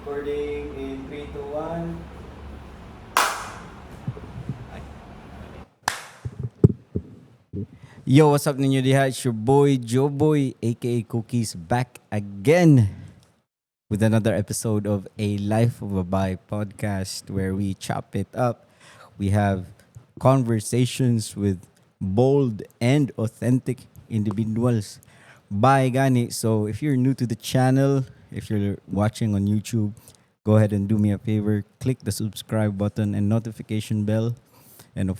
Recording in 3, 2, 1. Yo, what's up ninyo diha? It's your boy, Joe Boy, aka Cookies, back again with another episode of A Life of a Buy podcast, where we chop it up. We have conversations with bold and authentic individuals. Bye, gani. So if you're new to the channel, if you're watching on YouTube, go ahead and do me a favor. Click the subscribe button and notification bell. And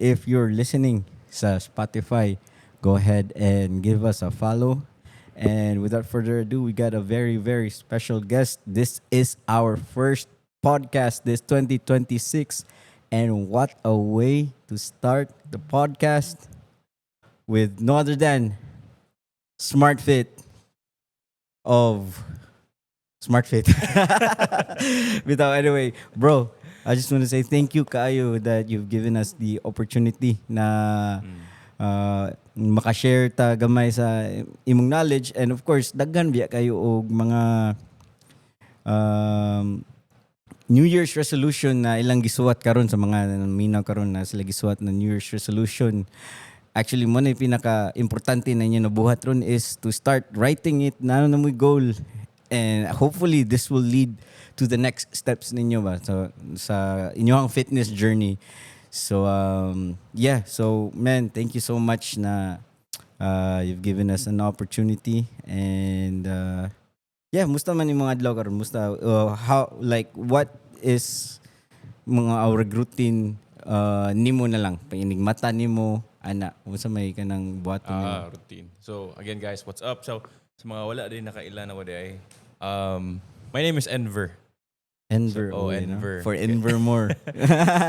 if you're listening sa Spotify, go ahead and give us a follow. And without further ado, we got a very, very special guest. This is our first podcast this 2026. And what a way to start the podcast with no other than Smart Fit of Smart Fit. Without anyway, bro, I just want to say thank you kaayo that you've given us the opportunity na makashare ta gamay sa imong knowledge, and of course daghan biya kayo og mga New Year's resolution na ilang gisuwat karon, sa mga minaw karon na sila gisuwat na New Year's resolution. Actually, mao na yung pinaka importante na inyo nabuhat ron is to start writing it na ano na mo'y goal, and hopefully this will lead to the next steps ninyo ba sa inyong fitness journey. So yeah, so man, thank you so much na you've given us an opportunity. And yeah, musta man yung mga adlaw karon? Musta, how, like, what is mga our routine nimo na lang pag mata nimo ana, unsa may kanang buhaton nimo? Ah, routine. So, again guys, what's up? So, sa mga wala din nakaila na wala ay, my name is Enver. Enver. Oh, Oh, no? Enver. For Envermore.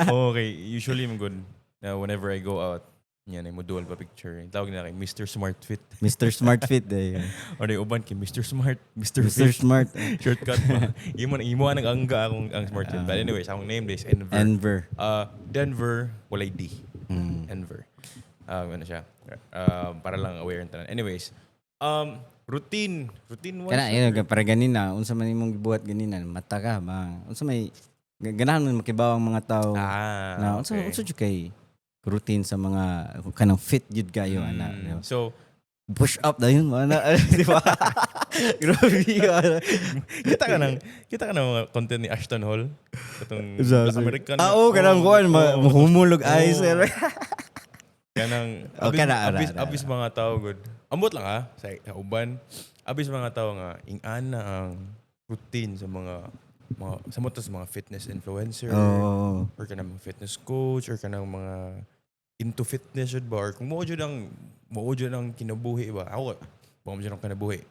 Okay, usually I'm good. Na whenever I go out, yan ay moduol pa picture. Tawag na kay Mr. Smart Fit. Mr. Smart Fit eh. Or yung uban kay Mr. Smart, Mr. Mr. Fit. Smart. Shortcut pa. Imo nang angga akong ang Smart Fit. But anyways, akong name is Enver. Enver. Denver, walay D. Enver. Ano siya? Para lang aware ang tanan. Anyways, routine. Routine wise. Kana yun, para ganina, unsa man imong gibuhat ganina, mata ka ba? Unsa may ganahan man makibaw ang mga tao na unsa unsa jud kay routine sa mga kanang fit jud kayo ana, di ba? So, Push up na yun, ana, di ba? Grabe ka. Kita ka ng mga content ni Ashton Hall. Katong Black American. Ah, oo, kanang kuan, mahumulog eyes. Oo. Kanang Oh, abis, kana, ara, abis, ara, abis mga tao good. Ambot lang ha sa uban. Abis mga tao nga ing-ana ang routine sa mga sa mo sa mga fitness influencer or kanang mga fitness coach or kanang mga into fitness jud ba, or kung mao jud ang kinabuhi ba. Ako, mao jud ang kinabuhi,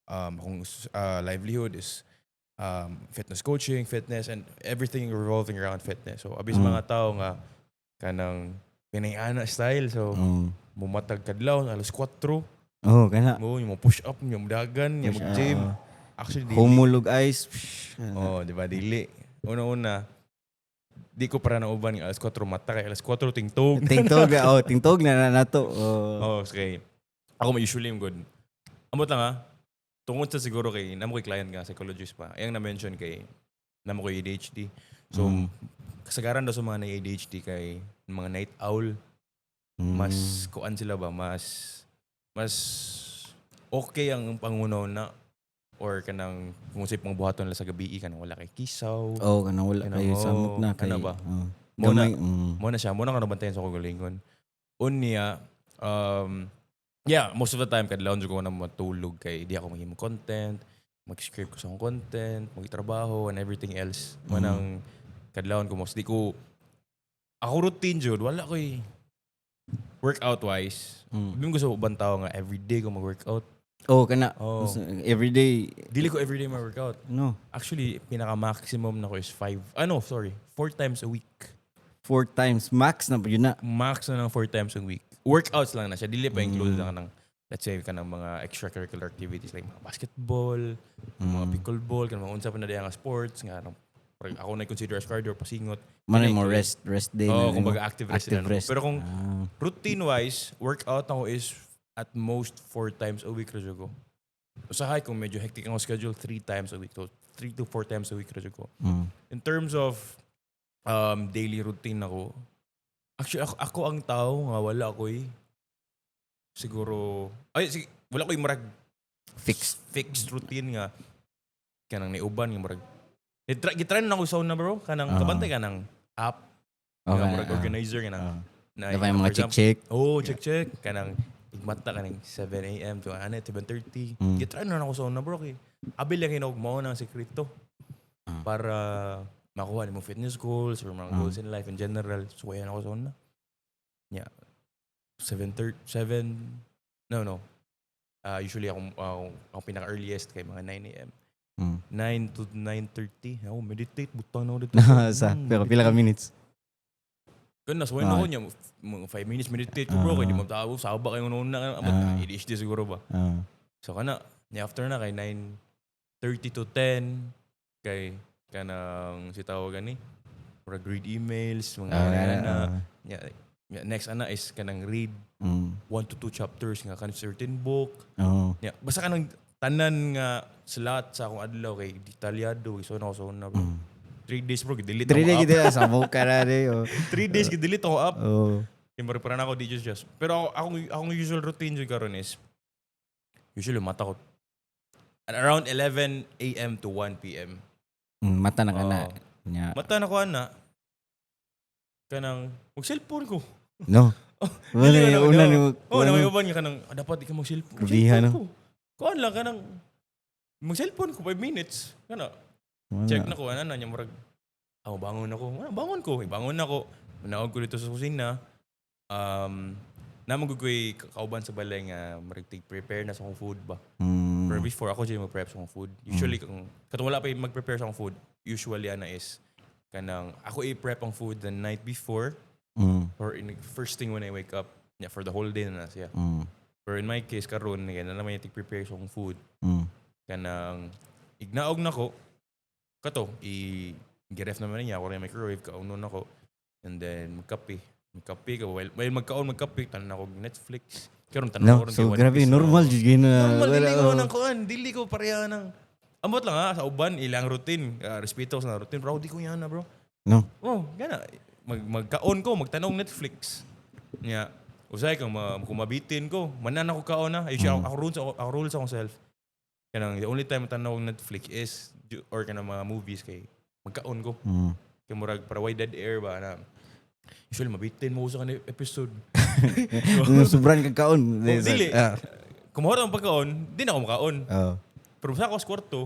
akong livelihood is fitness coaching, fitness and everything revolving around fitness. So abis mga tao nga kanang pinay-ana style, so mumatag kadlaw alas 4 Oh, kana. mo yung mo push up, yung dagan, yung mag gym. Actually, dili. Humulog eyes. Psh. Oh, di ba, dili. Una-una, di ko para na uban nga alas 4 mata kay alas 4 tingtog. Tingtog, oh, tingtog na na nato. Oh. Oh, okay. Ako may usually I'm good. Ambot lang ha. Tungod sa siguro kay namo kay client nga psychologist pa. Ayang na-mention kay namo ko ADHD. So kasagaran daw sa mga na ADHD kay mga night owl, mas kuan sila ba, mas okay ang pangunaw na or kanang kung sa pang buhaton nila sa gabi, kanang wala kay kisaw. Oh, kanang wala Kanang, kayo samok na oh, kay. kana ba? Oh. Mo na- Gamay. Mo na siya, mo na ka nabantayan sa kagalingon. Unya, yeah, most of the time kadlawon jud ko na matulog kay di ako maghimo content, mag-script ko sa akong content, magtrabaho and everything else. Mo nang kadlawon ko most di ko ako routine jud, wala ko'y workout wise. Sabihin ko sa ubang tao nga everyday ko mag-workout. Oh, kana. Oh. Every day. Dili ko everyday mag-workout. No. Actually, pinaka-maximum na ko is five, ano, sorry, four times a week. Four times max na yun na. Max na ng four times a week. Workouts lang na siya. Dili pa included na ng, let's say, kanang mga extracurricular activities like mga basketball, mga pickleball, kanang mga unsa pa na diya nga sports, nga anong, parang ako na consider as cardio or pasingot. Manay mo rest day Oh, na nimo. Kumbaga active rest Active na, no? rest. Pero kung Ah. routine-wise, workout ako is at most four times a week ra jud ko. Usahay kung medyo hectic ang schedule, three times a week. So, 3 to 4 times a week ra jud ko. In terms of daily routine ako, actually ako ang tao nga wala ko eh. Siguro ay sige, wala ko murag Fixed. Fixed routine nga kanang niuban nga murag gitry na ako sa una, bro, kanang kabantay ka ng app nga murag organizer nga nang na Diba yung mga for example, check-check? Oh, check check. Kanang igmata ka ng 7 a.m. to ano, 7:30. Gitry na ako sa una, bro, kay abil lang hinog mo ng sekreto para makuha nimo fitness goals or mga goals in life in general. So kaya ako sa una. Yeah. 7:30, 7, no. Usually ako pinaka-earliest kay mga 9 a.m. 9 to 9:30. Ako meditate, butang na ako dito. Sa, pero pila ka minutes? Kana so ako niya mga 5 minutes meditate ko, bro, kay di mo tao saba kayo una abot ADHD siguro ba. So kana ni after na kay 9:30 to 10 kay kanang si tawag gani murag read emails mga ana na. Yeah, next ana is kanang read 1 to 2 chapters nga kanang certain book. Yeah, basta kanang tanan nga slot sa akong adlaw kay detalyado so na ako sa una, bro. 3 days, bro, gidelete 3 days ako app. Kita sa ka na rin. Oh. 3 days gidelete ako app. Kaya mura pa na ako di just. Pero akong usual routine jud karon is usually mata ko at around 11 a.m. to 1 p.m. Mata na ka na. Oo. Nya. Mata na ko ana. Kanang mag cellphone ko. No. Wala Dili yung ko una na- ni Oh, na may uban nga kanang dapat di ka mag cellphone. Grabihan, no? Ko. Kuan lang kanang mag cellphone ko 5 minutes. Kana check na ko ana na niya murag bangon ako. Ano, bangon ko. Bangon ako. Manaog ko dito sa kusina. Namo ko'y kauban sa balay nga murag take prepare na sa akong food ba. Pero before ako dyan mag-prep sa akong food. Usually kung katong wala pa yung mag-prepare sa akong food, usually ana is kanang ako i-prep ang food the night before or in first thing when I wake up. Yeah, for the whole day na na siya. Pero in my case karon nga na naman yung prepare sa akong food. Kanang ignaog na ko kato i giref naman niya ako rin microwave kaunon nako and then magkape magkape ka while magkaon magkape tanan ako Netflix karon tanan No, ko ron so kay One grabe, Piece. normal jud gyud na. Normal, dili Wala, ko oh. nang kuan, dili ko pareha ng ambot lang ha, sa uban ilang routine, respeto sa routine, bro, di ko yan na, bro. No. Oh, gana. Magkaon ko, magtanong Netflix. Nya, usay kang kung mabitin ko, manan ako kaon na. Ay, ako rules akong self. Kanang the only time tanaw og Netflix is or kanang mga movies kay magkaon ko. Kay murag para why dead air ba na. Usually mabitin mo sa kanang episode. Sobran kag kaon. Oh, dili. Kung mahoro ang pagkaon, di na ako makaon. Pero sa ako sa kwarto,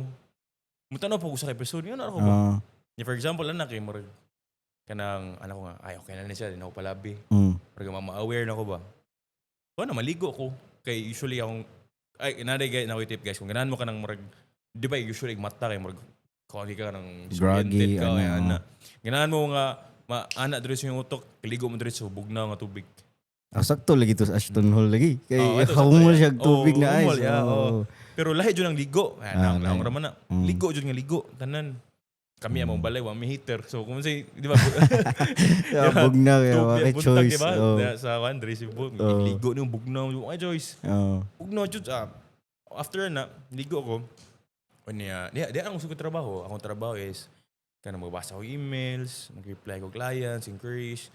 mutanaw po ko sa episode, yun ako ba? Yeah, for example, anak kay murag kanang anak ko nga, ay okay na ni siya, di na ako palabi. Pero ma-aware na ko ba? So ano, maligo ko. Kay usually akong, ay, naday guys, na tip guys, kung ganahan mo ka ng murag, di ba usually mata kay murag, kung ka ng disoriented Groggy, ka, ano, ay, ana. Ganahan mo nga, ma, ana diri sa imong utok, kaligo mo diri sa bugnaw nga tubig. Ah, sakto lagi to sa Ashton Hall lagi. Kay Oh, ato, sakto, humol yeah. siya og tubig Oh, na ice. humol, yeah, Oh. oh. Pero lahi jud ang ligo. Ah, lahi. naong raman na. Ligo jud nga ligo, tanan. Kami among balay wa may heater. So kung say, di ba? Yeah, bugnaw kaya wa Tubig, kay buntag, choice. di ba? Oh. Sa kan, diri Cebu, Oh. ligo ni bugnaw, ay choice. Oh. Bugnaw jud ah. After na ligo ko. Unya, di ang gusto ko trabaho. Akong trabaho is kanang magbasa ko emails, mag-reply ko clients, inquiries,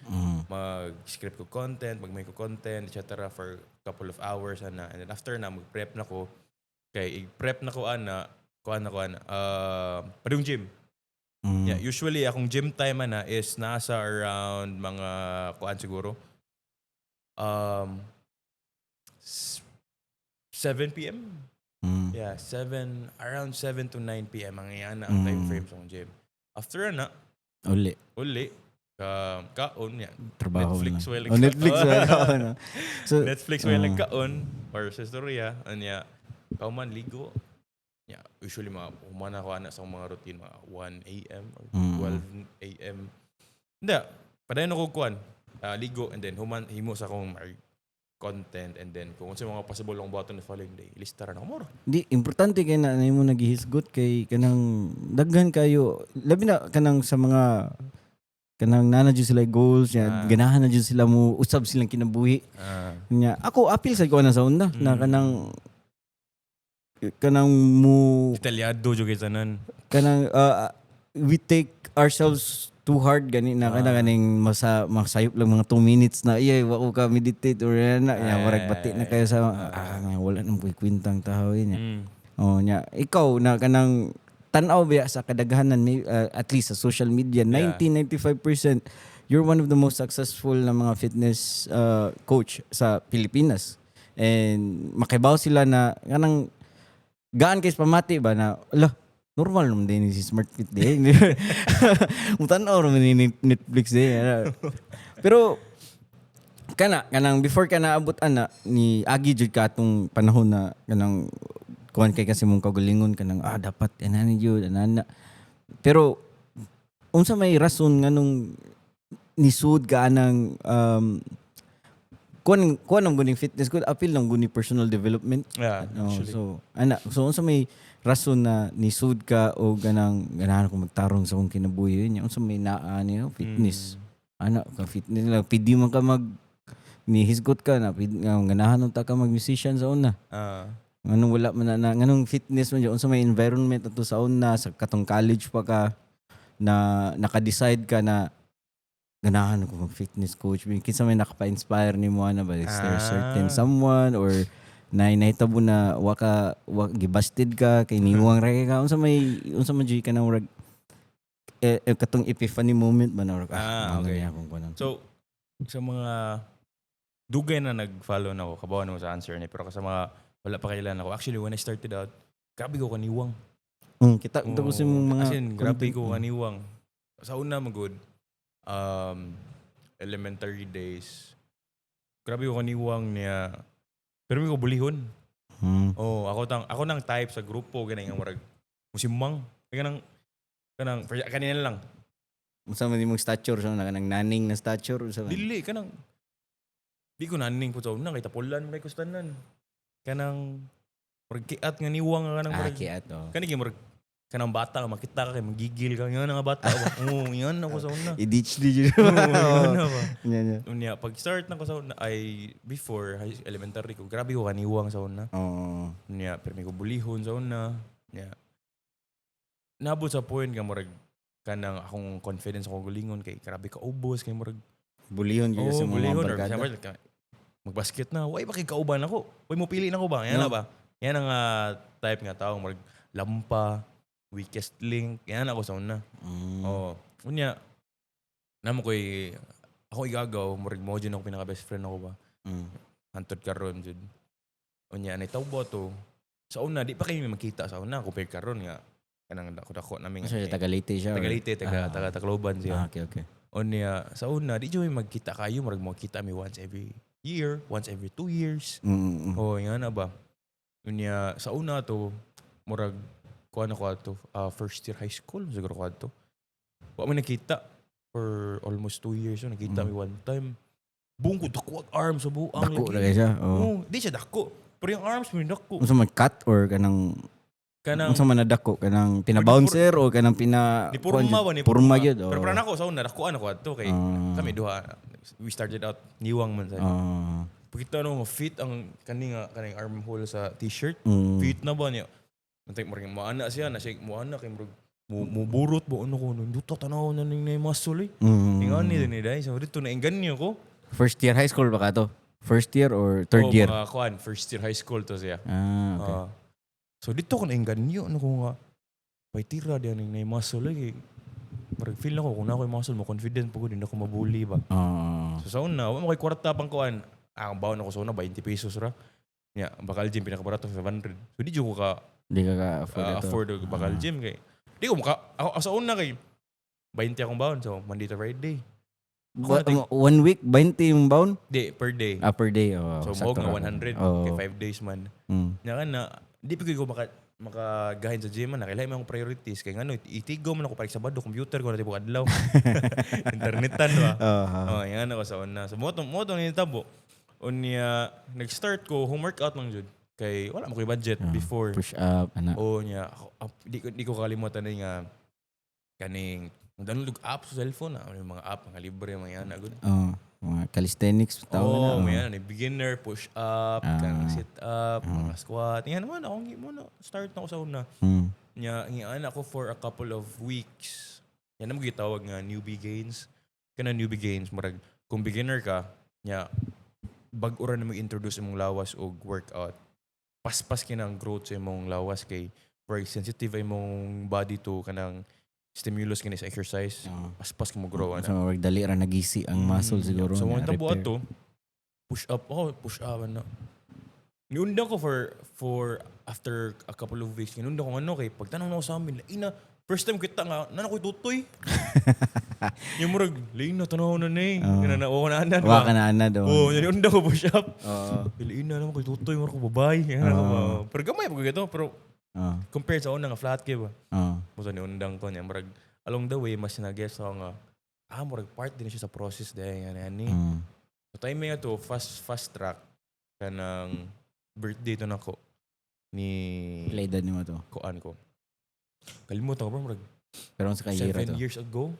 mag-script ko content, mag-make ko content, etc. for couple of hours ana. And then after na mag-prep na ko. Kay i-prep na ko ana, kuan na ko ana. Padung gym. Yeah, usually akong gym time ana is nasa around mga kuan siguro 7 p.m. Yeah, 7 around 7 to 9 p.m. ang iyana ang time frame sa akong gym. After na, Uli. Uli ka kaon yan. Trabaho Netflix na. while Oh, Netflix while kaon na. So, Netflix while nagkaon or sa istorya anya kauman ligo. Yeah, usually mga human ako ana sa akong mga routine mga 1 a.m. or 12 a.m. Hindi, padayon ako kuan, ligo and then human himo sa akong mga content and then kung unsa mga possible akong buhaton the following day, lista ra na ako moro. Di importante kay na nimo naghihisgot kay kanang daghan kayo labi na kanang sa mga kanang nana jud sila goals nya ganahan na jud sila mo usab silang kinabuhi nya. Ako apil sa ko na sa una na kanang Kanang mo Detalyado jud kay tanan. Kanang we take ourselves too hard gani na kana kaning masa masayop lang mga 2 minutes na iya wa ko ka meditate or yan na ya, murag bati na kayo sa nga wala nang kwentang tao niya. Oh, nya ikaw na kanang tan-aw biya sa kadaghanan may, at least sa social media, 90 95%, you're one of the most successful na mga fitness coach sa Pilipinas and makibaw sila na kanang gaan kay sa pamati ba na ala, normal naman din si Smart Fit din, mutan-aw naman ni Netflix din. Pero kana kanang before ka naabot ana ni agi jud ka atong panahon na kanang kuan kay kasi mong kaugalingon, kanang dapat anani jud anana, pero unsa may rason nganong nisud ka anang kuan kuan ang guning fitness good appeal ng guning personal development? Yeah, No, actually. So ana, so unsa may rason na nisud ka o ganang ganahan ko magtarong sa akong kinabuhi niya, unsa may naa niyo fitness ana ka, fitness lang pidi man ka mag ni hisgot ka na pidi, nga ganahan unta ka mag musician sa una? Nganong wala man na nganong fitness man jud? Unsa may environment ato sa una, sa katong college pa ka, na naka-decide ka na ganahan ko mag fitness coach? Kinsa may nakapa-inspire nimo ana ba? Is there a certain someone or na nahitabo na waka wa, gibasted ka kay niwang ra kay ka? Unsa man jud ka na murag eh, katong epiphany moment ba na murag mao na niya akong kuwanan? So, sa mga dugay na nag-follow na ako, kabaw na mo sa answer ni, pero sa mga wala pa kailan ako, actually, when I started out, grabe ko kaniwang. Kita kita ko sa imong mga As in, grabe content. ko kaniwang. Sa una, magud, elementary days, grabe ko kaniwang niya. Pero may ko bulihon. Oh, ako nang type sa grupo ganay nga murag musimang. Kanang kanang kanina lang. Unsa man imong stature sa una, kanang naning na stature, unsa man? Dili kanang di ko naning po sa una kay tapulan man kay kustanan. Kanang murag kiat nga niwang nga kanang murag kiat, oh. kani kay murag kanang bata nga makita ka kay magigil ka nga nga bata ba. Oo, yan ako sa una. I-ditch di jud. Oo, yan na ba. Nya nya. Unya pag start na ko sa una ay before high, elementary ko, grabe ko kaniwang sa una. Unya pero may ko bulihon sa una. Unya nabot sa point nga murag kanang akong confidence akong gulingon kay grabe ka ubos kay murag Bulihon gyud oh, sa mga bulihon or barkada. siyempre, magbasket na, way bakit kauban ako? Way mo pili na ko ba? Yan No. na ba? Yan ang type nga tao murag lampa, weakest link, yan ako sa una. Oh, unya namo koy ako igagaw, murag mo jud ako pinaka best friend ako ba. Hantod karon jud. Unya anay tawbo to. Sa una di pa kayo makita sa una compare karon nga kanang dako-dako namin. Siya, taga Leyte siya? Taga Leyte, taga taga Tacloban siya. Ah, okay. Unya sa una di jud mi magkita kayo, murag mo kita mi once every year, once every 2 years. Oh, nga na ba? Unya sa una to murag kuan ako ato, first year high school siguro ko ato. Wa mo nakita for almost 2 years so nakita mi one time. Buong ko dako ang arms sa buang. Dako ra kay siya. Oh. Oh, di siya dako. Pero yung arms mo dako. Unsa man, cut or kanang Kanang unsa man na dako, kanang pina-bouncer o kanang pina Ni purma ba ni? Purma gyud. Oh. Pero para nako sa una dakuan ako ato kay kami duha, we started out niwang man sa. Pagkita no fit ang kani nga kaning armhole sa t-shirt. Fit na ba niya? Nantay murag moana siya na siya moana kay murag mo muburot ba ano ko nindot tanaw na ning na muscle eh. Ingon ni ni dai so dito na inganyo ko. First year high school ba ka to? First year or third Oh, year? mga kuan, first year high school to siya. Ah, okay. Ah. So dito ko nainganyo ano ko nga tira diyan ning na muscle eh. Murag feel ako kung na ako muscle mo confident po ko din ako mabully ba. So sa una, wa mo kay kwarta pang kuan. Ah, ang baon ako sa una 20 pesos ra. Nya, ang bakal gym pinakabarato 500. So di jud ko ka Di ka ka afford ito. Afford og bakal gym kay. Di ko maka ako sa una kay 20 akong baon so Monday to Friday. One week, 20 yung baon? Di per day. Ah, per day. Oh, So sakto mo nga ra. 100 kay 5 days man. Nya ka na di pa ko makagahin sa gym man nakilay mo akong priorities kay ngano itigo man ako para sa Sabado computer ko na tibok adlaw. Internetan ba. Oh, yan ako sa una. So mo to ni tabo. Unya nag-start ko home workout lang jud kay wala mo koy budget before. Push up, ana. Oh nya ako, di ko kalimutan na nga kaning download og app sa cellphone na yung mga app mga libre mga yan agud. Oh. Mga calisthenics tawag na. Oh, may ano, beginner, push up, kanang sit up, mga squat. Nga naman ako mo na start na ako sa una. Nya ngian ako for a couple of weeks. Yan ang gitawag nga newbie gains. Kana newbie gains, murag kung beginner ka, nya bag-o ra na mag-introduce imong lawas og workout. Paspas kina ang growth sa imong lawas kay very sensitive ay imong body to kanang stimulus kini sa exercise. Paspas ka mo grow ana. So, murag dali ra nagisi ang muscle siguro. So, nga, mga tabo repair. ato, push up, oh, push up, ano. Niundang ko for after a couple of weeks, niundang ko ano kay, pagtanong na ko sa amin, ina, first time kita nga, nana ko'y tutoy. Yung murag, lain na, tanaw na na eh. Kana na, na anan Wa ka na ana daw. Oo, oh, niundang ko push up. Oo. Lain na naman ko'y tutoy, murag ko babay. Ano ko ba? Pero gamay pa ko gito, pero compared sa una nga flat kay ba. Muso niundang ko niya, murag, along the way, mas nag-guess ako nga, murag part din siya sa process dahil nga ni. So time nga to, fast fast track, kanang birthday to nako ni Pila edad nimo to? Kuan ko. Kalimutan ko bro, murag Pero sa kay 7 to. Years ago.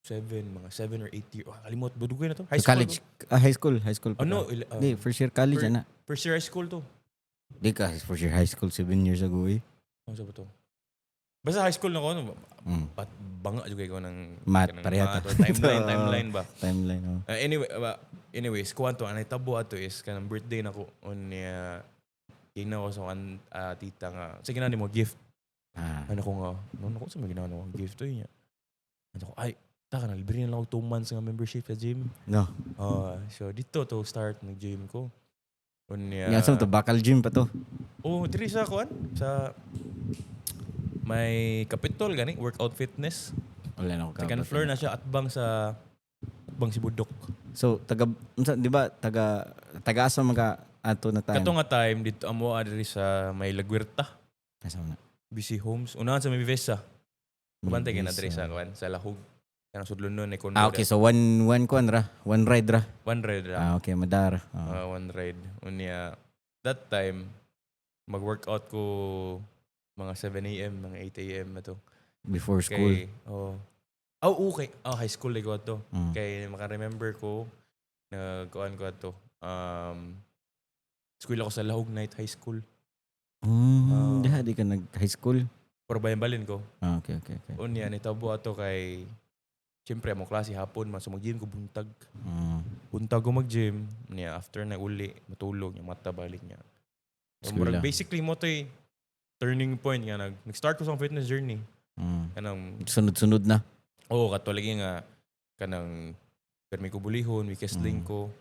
Mga 7 or 8 years. Oh, kalimut, budugay na to. High So, college, school. High school, high school pa. Ano? Ka. Ila, Di, first year college, ana. First year high school to. Di ka, first year high school, 7 years ago eh. Ano sa ba to? Basta high school na ko, ano, bat, banga juga ko ng Math, kanang pareha math ta. or timeline, timeline ba? Timeline, oh. Anyway, anyways, kuan to, anay tabo ato is kanang birthday nako unya gina ko sa kan tita nga. Sige na nimo gift. Ano ko nga, no ko sa may ginawa ko gift to niya. Ano ko, ay, ta ka na libre na lang ako 2 months nga membership sa gym. No. Ah, so dito to start ng gym ko. Unya. Yeah. Nga to, bakal gym pa to. Oh, diri sa kuan sa may Capitol gani, Workout Fitness. Wala na ako Second kabot. floor na siya atbang si Budok. So, taga, unsa, di ba, taga, taga asa man ka ato na time? Kato nga time dito amo diri sa may Laguerta, Asa man na? BC Homes. Unahan sa may Vivesa. Kabantay kay na Vivesa. diri sa kuan sa Lahug. Kanang sudlon nun eh Ah, okay. So, one kuan ra. One ride ra. One ride ra. Ah, okay. Madara. Ah. Ah, one ride. Unya that time mag-workout ko mga 7 a.m., mga 8 a.m. na to. Before school. Kay, oh. Oh, okay. Oh, high school ko to. Kay maka-remember ko nagkuan ko ato. School ako sa Lahug Night High School. Diha, di ka nag high school. Pero bayan balin ko. Ah, okay. Unya nitabo ato kay siyempre among klase hapon man, so mag-gym ko buntag. Buntag ko mag-gym niya, after na uli matulog niya mata balik niya. So, Eskwela. murag basically mo to'y turning point nga nag-start ko sa akong fitness journey. Kanang Sunod-sunod na. Oo, kato lagi nga kanang permi ko bulihon, weakest link ko.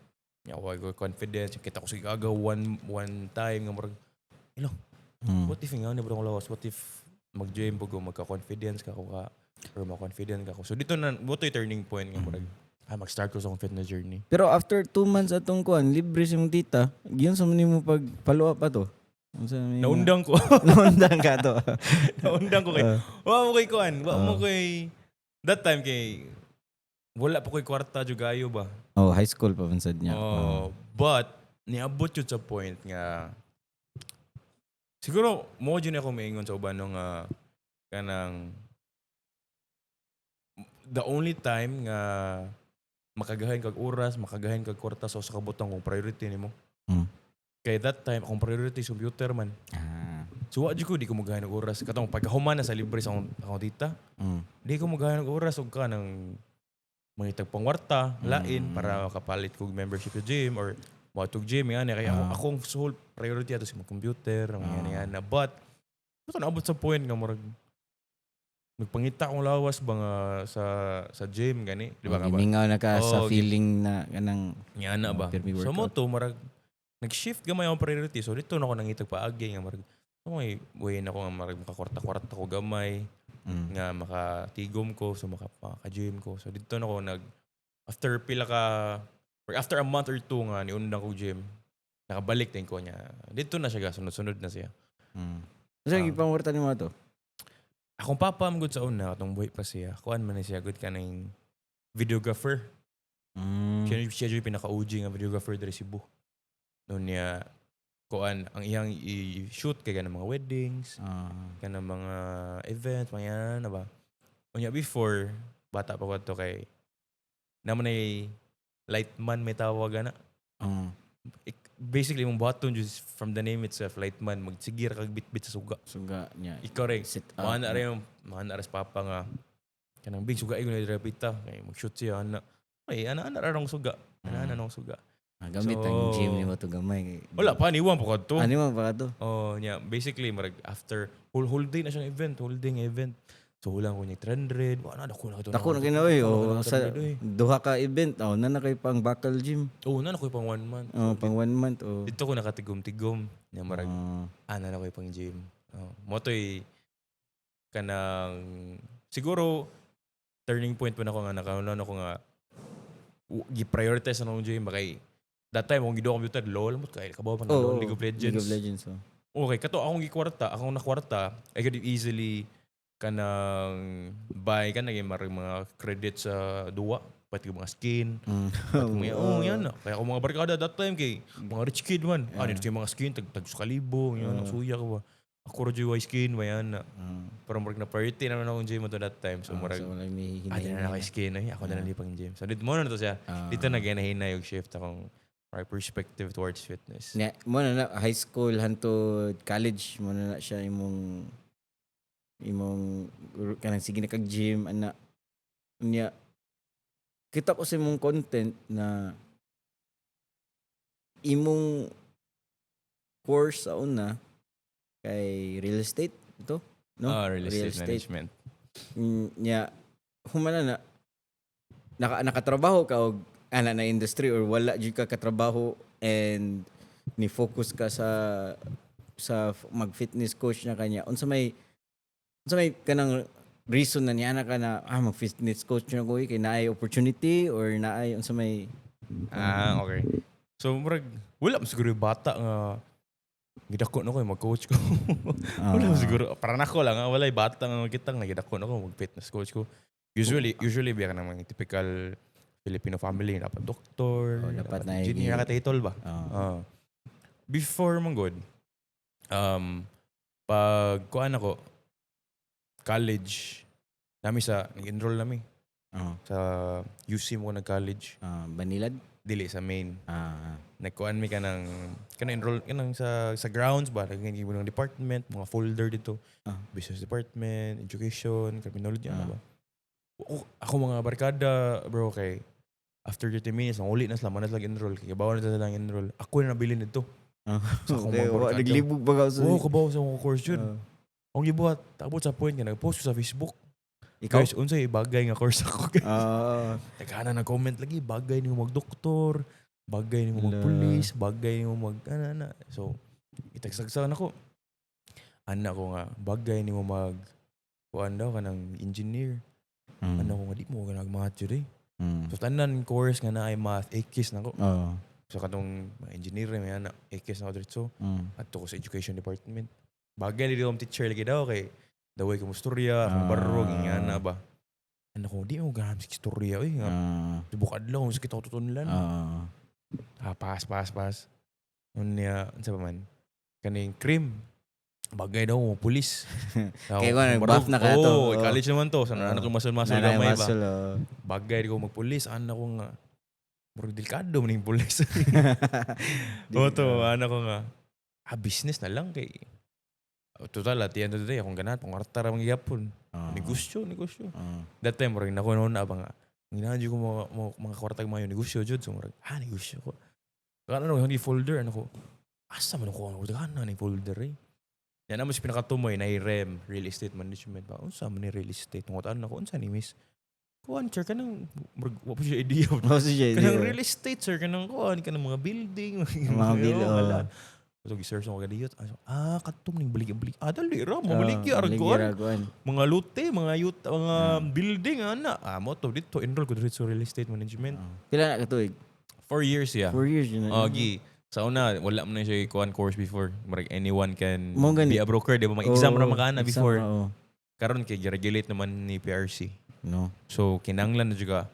Nya wa ko confidence, kita ko sa gaga one one time nga murag what if nga ni bro lawas, what if mag-gym pag magka-confidence ka ko ka or ma-confident ka ko. So dito na mo to'y turning point nga murag mag-start ko sa akong fitness journey. Pero after 2 months atong kuan, libre si mong tita, giyon sa man nimo pag follow up ato. Unsa man nimo- Naundang ko. Naundang ka to. Naundang ko kay wa mo kay kuan, wa mo kay that time kay wala pa ko'y kwarta jugayo ba. Oh, high school pa man sad niya. Oh, but niabot yun sa point nga siguro mo jud ako maingon sa uban no nga kanang the only time nga makagahin kag oras, makagahin kag kwarta sa usa ka butang kung priority nimo. Kay that time akong priority is computer man. So wa jud ko di ko magahin og oras katong pagkahuman na sa libre sa akong tita. Di ko magahin og oras og kanang mangitag pangwarta, lain para makapalit kog membership sa gym or moadtog gym yan kaya ako akong sole priority ato sa mga computer, mga yan yan na, but ito naabot sa point nga murag nagpangita akong lawas ba nga sa gym gani, di ba ka ba? Gimingaw na ka sa Oh, feeling na kanang Nga na ba? Pirmi So mo workout. to murag nag-shift gamay akong priority. So dito na ako nangitag paagi nga murag so may way na ako nga murag makakwarta-kwarta ko gamay nga makatigom ko, so maka-gym ko. So dito na ako nag after pila ka or after a month or two nga niundang ko gym, nakabalik din ko niya. Dito na siya ga, sunod-sunod na siya. So, gipangwarta nimo ato? Akong papa am good sa una katong buhi pa siya. Kuan man ni siya good kaning videographer. Siya yung pinaka-OG nga videographer diri Cebu. Noon niya kuan ang iyang i-shoot kay kanang mga weddings, kanang mga event, mga yan na ba. Unya before bata pa ko to kay naman ay Lightman may tawag ana. Basically, imong buhaton just from the name itself, lightman, magsigir kag bitbit sa suga. Suga niya. Ikaw rin. Sit up. Mga na rin, mga na rin sa papa nga kanang big suga ko na pita kay mag-shoot siya ana. Ay, ana ana ra rong suga. Ana ana nong suga. Ah, gamit So, ang gym nimo to gamay. Wala pa niwan pa kadto. Ano man pa to? Oh, nya basically marag after whole day na siyang event, whole day nga event. So wala ko niya 300, wala na dako na kato. Dako na kinaoy oh, sa duha ka event oh, na na kay pang bakal gym. Oh, na na ko pang one month. Oh, pang one month oh. Dito ko nakatigom-tigom. Nya marag ana na ko pang gym. Oh, mo to'y kanang siguro turning point pa na ako nga nakauna na ko nga gi-prioritize na akong gym kay that time akong giduha computer LOL mo kay kabaw pa na Oh, LOL, League of Legends. League of Legends oh. Okay, kato akong gikwarta, akong nakwarta, I could easily kanang buy kanang marag mga credit sa duwa, pati yung mga skin, pati mga, oh, yan na. Kaya ako mga barkada that time kay mga rich kid man. Ah, dito yung mga skin tag tag sa kalibo, yan, suya ka ba. Ako ra jud skin ba yan na. Pero murag na priority naman akong gym to that time. So Ah, murag so wala may ah, di na ako skin ay ako na lang pang gym. So dito mo na to siya. Dito na ginahina yung shift akong my perspective towards fitness. Nya, mo na high school hantod college mo na siya imong kanang sige na kag gym ana nya kita ko sa imong content na imong course sa una kay real estate ito, no? Ah, real estate Real estate. management. Nya humana na nakatrabaho ka og ana na industry or wala jud ka katrabaho and ni focus ka sa mag fitness coach na kanya, unsa may kanang reason na niya ka na ah mag fitness coach na ko eh, kay naay opportunity or naay unsa may? Ah, okay. So murag wala man siguro yung bata nga gidako na ko mag-coach ko. Wala man siguro para nako lang ah, wala yung bata nga kita nga gidako na ko mag fitness coach ko. Usually biya ka ng mga typical Filipino family, dapat doktor, Oh, dapat na engineer ka title ba? Ah. Ah. Before man good, pag kuan ako, college, nami sa, nag-enroll nami sa UC mo nag-college. Ah, Banilad. Dili sa main. Nagkuan mi kanang kanang enroll kanang sa grounds ba naging ng department, mga folder dito. Business department, education, criminology, ano ba. Ako mga barkada, bro, kay after 30 minutes ang uli na sila man na sila enroll kay kabaw na sila enroll. Ako na nabili nito. Sa akong Okay, mga wa barkada. naglibog ba ka sa Oh, kabaw sa akong course yun. Ang gibuhat, tabot sa point nga nag-post ko sa Facebook. Ikaw? Guys, unsay bagay nga course ako? Nagana na comment lagi, bagay nimo magdoktor, bagay nimo Ala. magpulis, bagay nimo mag ana ana. So itagsagsagan ako. Ana ko nga bagay nimo mag kuan daw kanang engineer. Ana ko nga di mo ka math jud eh. So tanan course nga naay math, ekis na ko. So katong mga engineer may ana, ekis na ko diretso. Adto ko sa education department. Bagay dili akong teacher lagi daw kay daway ko mo storya, akong barog, ingana ba. Ano ko, di mo ganahan sa istorya oy. Nga, tibok adlaw, sakit ako tutunlan. Ah, pass, pass, pass. Unya, unsa pa man? Kaning cream. Bagay daw mo pulis. Kaya ko, nag-buff na ka to. Oh, college naman to. Sana anak ko masol-masol Nanay gamay ba. muscle, oh. Bagay di ko magpulis. Anak ko nga. Murag delikado man yung pulis. O to, anak ko nga. Ah, business na lang kay. Total, at the end of the day, akong ganahan, pangwarta ra man gihapon. Negosyo, negosyo. That time, murag nako noon na ba nga. Ang ginahan ko mga kwartag mga yung negosyo, jud. So, murag, ah, negosyo ko. Kaya ano, yung folder, ano ko, asa man ako, ano, daghan na ni folder eh. Yan naman si pinakatumoy na REM, Real Estate Management. Ba, unsa man ni real estate? Tungod ano ako, unsa ni miss? Kuan, sir, kanang, murag, wa pa siya idea. Oh, sige, Kanang di ba? real estate, sir, kanang kuan, kanang mga building. Mga building, oh. So, gi-search ako kadiyot. Ah, katong ning balik-balik. Ah, dali ra, mabaligya, Ah, arag kuan. baligya, kuan. Mga lute, mga yut, mga building, ana. Ah, mo to dito, enroll ko dito sa real estate management. Pila na ka tuig? 4 years, yeah. 4 years yun na. Oh, gi. Sa una, wala man na siya kuan course before. Murag anyone can Mo gani. be a broker, di ba? Mag-exam ra Oo, man ka na exam before. ra, oo. Karon kay gi-regulate naman ni PRC. No. So kinanglan na juga.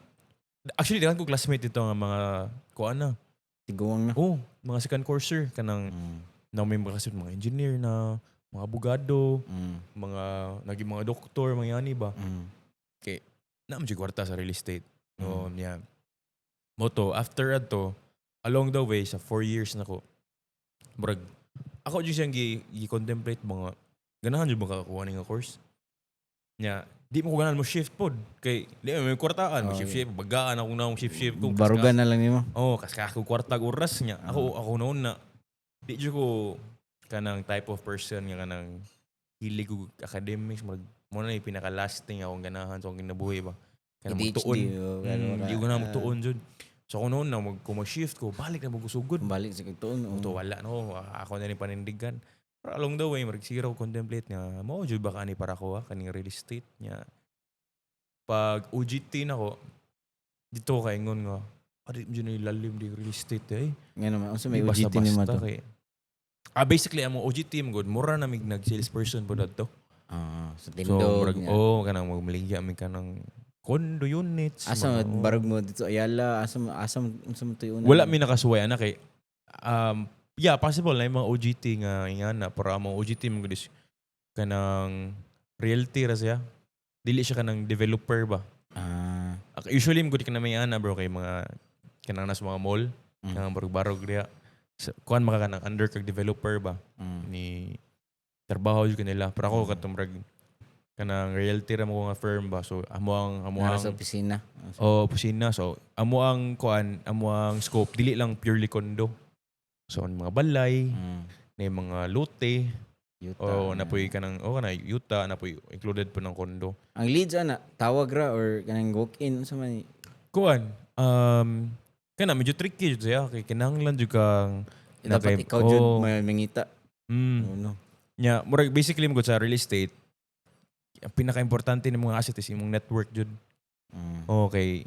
Actually, daghan ko classmate dito nga mga kuan na. Tiguang na. Oh, mga second courser kanang na may mga kasi mga engineer na, mga abogado, mga naging mga doktor, mga yani ba. Kay na mo kwarta sa real estate. No, niya. Mao to, after adto, along the way, sa 4 years na ko, murag, ako jud siyang gi-contemplate mga, ganahan jud ba kakuha ni nga course? Nya, di mo ko ganahan mo shift pod. Kay, di mo may kwartaan, mo Oh, shift shift, bagaan ako na akong shift shift ko. Barugan na lang nimo. Oh, kaskas ko kwartag oras niya. Ako noon na di jud ko kanang type of person nga kanang hilig og academics, murag mo na yung pinaka last thing akong ganahan sa akong kinabuhi ba. Kanang ADHD, magtuon. oh, ganun ka. Di ko ganahan magtuon jud. So ako noon na mag kung mag-shift ko, balik na magusugod. Balik sa kagtuon. Oh. To wala no, ako na rin panindigan. Pero along the way, murag sige raw contemplate nga mao jud ba kani para ko ah, kaning real estate niya. Pag OJT na ko, dito ko kaingon nga, adi mo jud lalim di real estate eh. Nga naman, unsa may Di OJT ni mo basta-basta to? kay. Ah, basically amo OJT mo gud, mura na mig nag salesperson po dadto. Ah, sa So tindog. murag Nga. oh, kanang magmaligya mi kanang condo units. Asa mga- barog mo dito Ayala, asa unsa mo tuyo? Wala mi nakasuway ana kay yeah, possible na yung mga OJT nga ingana, pero ang mga OJT mo gud is kanang realty ra siya. Dili siya kanang developer ba. Usually mo gud ka na may ana bro kay mga kanang nasa mga mall, kanang barog-barog diya. So, kuan maka kanang under kag developer ba ni trabaho jud kanila. Pero ako katong murag kanang realty ra mo nga firm ba. So amo Nara ang sa opisina. Oh, opisina. So amo ang kuan, amo ang scope dili lang purely condo. So ang mga balay, na yung mga lote, Yuta. o napoy kanang oh kana yuta, napoy included po ng condo. Ang leads ana, tawag ra or kanang walk-in unsa man? Kuan, kana medyo tricky jud siya kay kinahanglan jud kang Dapat ikaw jud may mangita. Ano? Nya, murag basically mo sa real estate, ang pinaka-importante ng mga asset is imong network jud. Okay.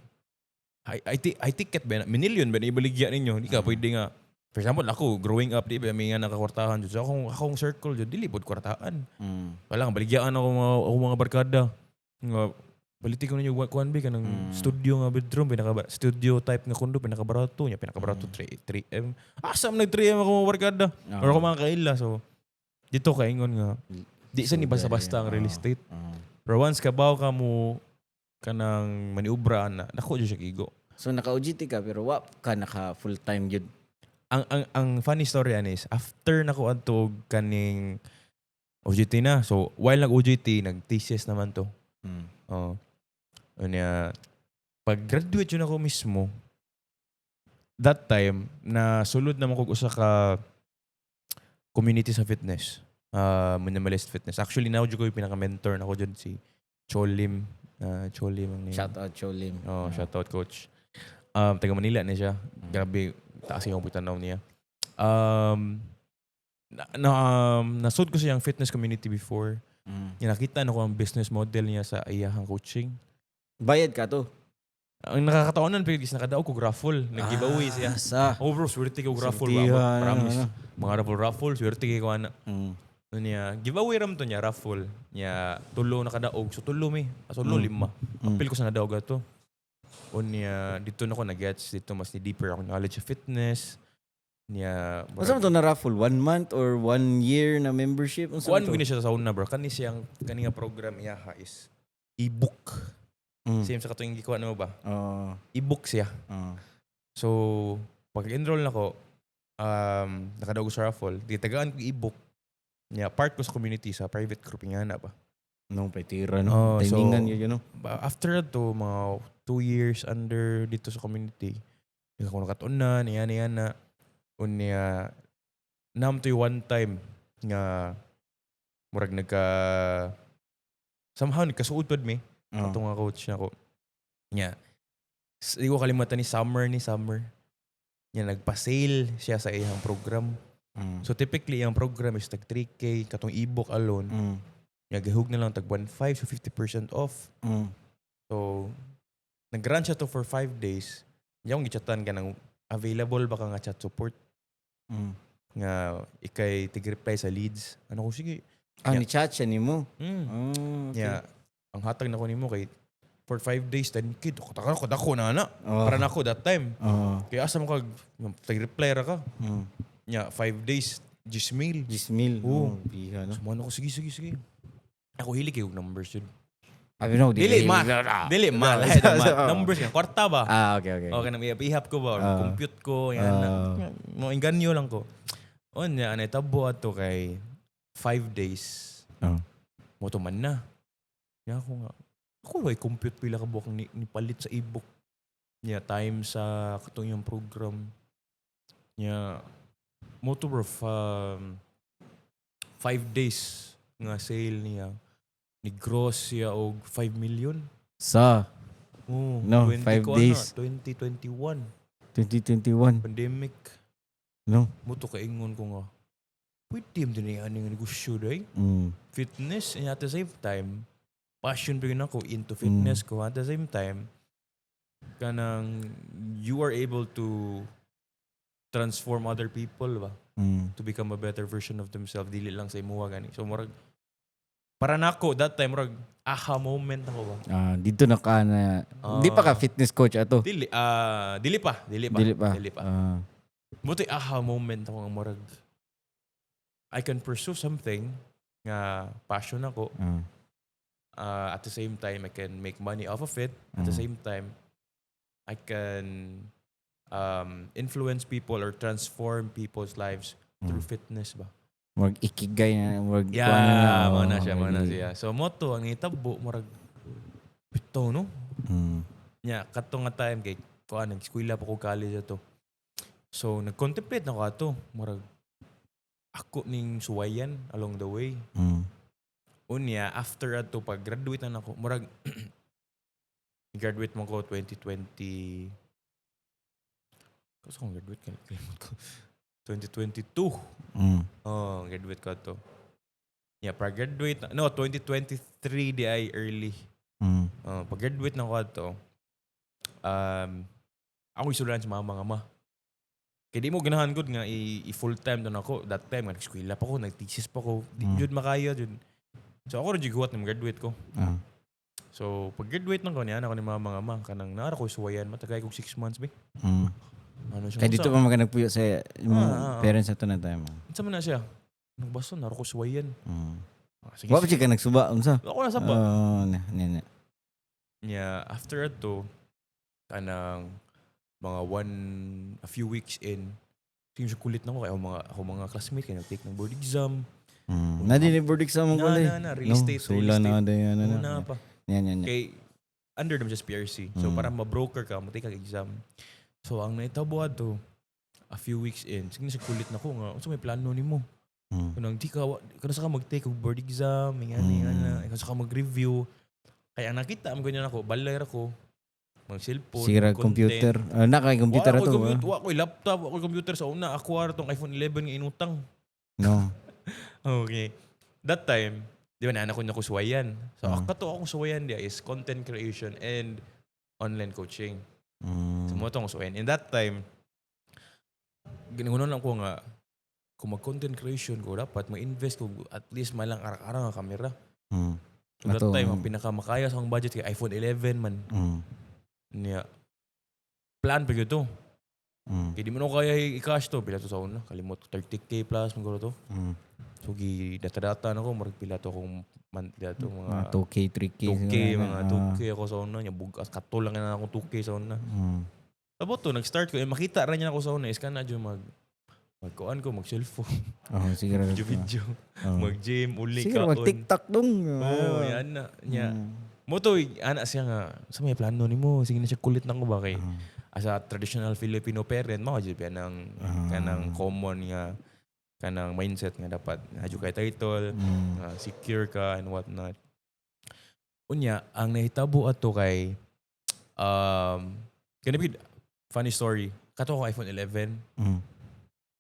I ticket ba na? Minillion ba na ibaligya ninyo? Di ka pwede nga. For example, ako, growing up, di ba, may nga nakakwartahan jud. So, akong circle jud, dili pod kwartaan. Wala nga, baligyaan ako mga barkada. Nga, baliti ko ninyo, kuan ba, kanang studio nga bedroom, pinaka, studio type nga condo, pinakabarato niya, pinakabarato, 3, 3M. Asa man nag 3M ako mga barkada? Or ako mga kaila. So, dito kaingon nga, di sa ni basta-basta ang real estate. Pero once kabaw ka mo, kanang maniubra na, nako jud siya kigo. So naka OJT ka pero wa ka naka full time jud. Ang funny story ani is after nako adto og kaning OJT na. So while nag OJT, nag thesis naman to. Oh. Unya pag graduate yun ako mismo, that time na sulod naman kog usa ka community sa fitness. Minimalist fitness. Actually, now jud ko yung pinaka-mentor nako jud si Cholim. Cholim ang name. Shout out Cholim. Oh, shout out, coach. Taga Manila ni siya. Grabe, taas yung tanaw niya. Na nasud ko siyang fitness community before. Yung nakita na ko ang business model niya sa iyahang coaching. Bayad ka to. Ang nakakataonan pero is nakadaog ko raffle, nag-giveaway siya. Sa. Oh bro, swerte ko raffle ba? Swertihan, Promise. ano. Mga raffle raffle, swerte kay ko ana. Ano niya, giveaway ram to niya raffle. Niya tulo nakadaog. So tulo mi. Ah, tulo lima. Apil ko sa nadaog ato. O niya, dito na ko na-gets. Dito mas ni deeper ako knowledge sa fitness. Niya, Unsa man to na raffle? One month or one year na membership? Unsa Kuan man to? mo gini siya sa una bro. Kani siyang kani nga program iya ha is e-book. Same sa katong gikuha nimo ba? Oo. E-book siya. Oo. So, pag-enroll nako, nakadaog ko sa raffle, di tagaan ko e-book. Niya, part ko sa community sa private group nga na ba. No, petira no. Oh, so- Timingan yun, no? After to, mga 2 years under dito sa community, hindi ako nakatunan, iyan, iyan na. Unya, nam to one time nga murag nagka somehow nagkasuod pod mi Oo. atong nga coach nako. Nya. Di ko kalimutan ni summer. Nya nagpa-sale siya sa iyang program. So typically ang program is tag 3K katong ebook alone. Nya gihug na lang tag 1.5, so 50% off. So nag-run siya to for 5 days. Nya akong gichatan ka ng available ba ka nga chat support nga ikay tig-reply sa leads. Ano ko, sige. Ah, ni chat siya nimo. Mm. Oh, okay. Nya ang hatag na ko nimo kay for 5 days 10K. Dako ko dako na na. Oh. Para nako that time. Oo. Kaya asa mo kag tig-reply ra ka. Nya 5 days Gmail. Gismil. Oo. Oh, biha no. So, ano ko, sige, sige, sige. Ako hilig kay og numbers yun. I don't know. Dili math. Dili math. Lahi na math. Numbers nga kwarta ba? Ah, okay. Okay, nang ihap ko ba or compute ko yan. Mo inganyo lang ko. Unya anay tabo ato kay 5 days mo to man na. Ya ako nga. Ako way compute pila ka buok ni palit sa ebook. Nya time sa katong yung program. Nya mo to, bro, 5 days nga sale niya ni gross siya og 5 million. Sa Oh, No, 20 5 ko days. Ana, 2021 2021. Pandemic. No. Mo to kaingon ko nga pwede mo din ani nga negosyo day. Fitness and at the same time passion pa yun ako into fitness ko, at the same time kanang you are able to transform other people ba to become a better version of themselves, dili lang sa imuha gani. So murag para nako that time, murag aha moment ako ba. Ah, dito na ka na. Di pa ka fitness coach ato? Dili, ah, dili pa, dili pa. Dili pa. Dili pa. Buti aha moment ako nga murag I can pursue something nga passion ako. At the same time, I can make money off of it. At the same time, I can influence people or transform people's lives through fitness ba. Murag ikigai na. Murag Yeah, kuan na, mao na oh, siya, mao na really. siya. So mo to ang nitabo, murag bitaw, no. Nya kato nga time kay kuan, nag-eskwela pa ko, college ato. So nag-contemplate na ko ato, murag ako ning suwayan along the way. Unya after ato, pag graduate na nako, murag graduate mo ko 2020. Kasi kung graduate ka, kalimot ko. 2022. Oh, graduate ko to. Yeah, pag graduate na, no, 2023 di ay early. Oh, pag graduate na ko ato, ako isulan sa mga ama. Kaya di mo ganahan gud nga i full time doon ako. That time, nga nag-eskwela pa ko, nag-thesis pa ko. Di jud makaya jud. So ako rin jud guwat na graduate ko. So pag graduate na ko niya, ako ni mama nga ama, kanang naara ko suwayan, matagay kog 6 months ba. Ano siya? Kaya dito pa mga nagpuyo sa imong parents ato na time. Unsa man na siya? Nagbasta nara ko suwayan. Ah, sige. Wa pa siya ka nagsuba unsa? Ako na sa ba? Oh, na, na, na. Nya after ato, kanang mga one a few weeks in, sige siya kulit na ko kay ako mga classmate kay nag-take ng board exam. Na din board exam mo Na, kulay. na, na, real estate, real Sula na estate. din ano na. Una pa. Yan, yan, yan. Kay under naman siya sa PRC. So para ma-broker ka, mo take kag exam. So ang naitabo ato, a few weeks in, sige siya kulit na ko nga unsa may plano nimo? Kanang di ka kano sa ka mag-take og board exam, nga nga ikaw sa ka mag-review. Kaya ang nakita mo ganyan ako, balay ra ko, mag cellphone, Sira content. computer. Ah, na kay computer Wa ato. ko'y computer, wa ko'y laptop, wa ko'y computer sa una. Ako ara tong iPhone 11 nga inutang. No. Okay. That time, di ba naanak ko na ko suwayan. So, kato akong suwayan diya is content creation and online coaching. So, mo akong suwayan. In that time, ginagunan lang ko nga, kung mag-content creation ko, dapat ma-invest ko at least malang arang-arang nga kamera. So, that Ato, time, ang pinakamakaya sa akong budget kay iPhone 11 man. Niya, plan pa gyud to. Kaya di mo na ko kaya i-cash to. Pila to sa una? Kalimot ko, 30K plus man to. So, gi data-data na ko. Murag pila to akong monthly ato. Mga Mga 2K, 3K. 2K, siguro na. mga 2K ako sa una. Nya, bugas, katol lang na akong 2K sa una. Tapos to, nag-start ko. Eh, makita ra niya ako sa una. Is ka na dyan magkuan ko, mag-cellphone, Oh, siguro. video video, mag-gym, uli Siguro kaon. mag TikTok dong. Oo, yan na. Nya. Mo to, ana siya nga, sa may plano nimo, sige na siya kulit na ko ba kay as a traditional Filipino parent, mao jud kanang kanang common nga kanang mindset nga dapat adyo kay title, nga secure ka and what not. Unya, ang nahitabo ato kay kani bid, funny story. Kato ako iPhone 11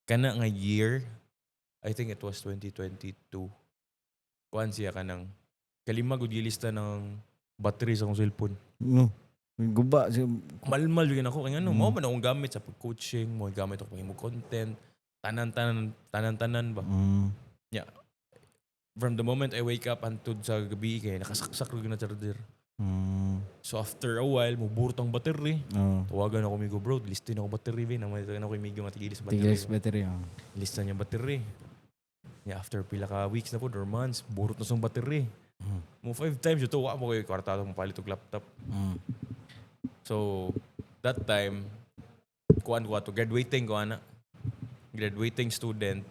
kana nga year, I think it was 2022. Kuan siya, kanang kalima gud gilista ng battery sa akong cellphone. No. Guba. Malmal jud ako kay ngano, mao man akong gamit sa pag-coaching, mo gamit ako pag content, tanan-tanan, tanan-tanan ba. From the moment I wake up hantod sa gabi kay nakasaksak ra gyud na charger. So after a while, muburot ang battery. Tawagan ako migo, "Bro, listin ako battery ba." Naman ako migo nga tigilis battery. Tigilis battery. Oh. Lista niya battery. Yeah, after pila ka weeks na po or months, burot na siyang battery. Mo five times ito, wa mo koy kwarta mo palit og laptop. So, that time, kuan ko ato, graduating ko ana. Graduating student.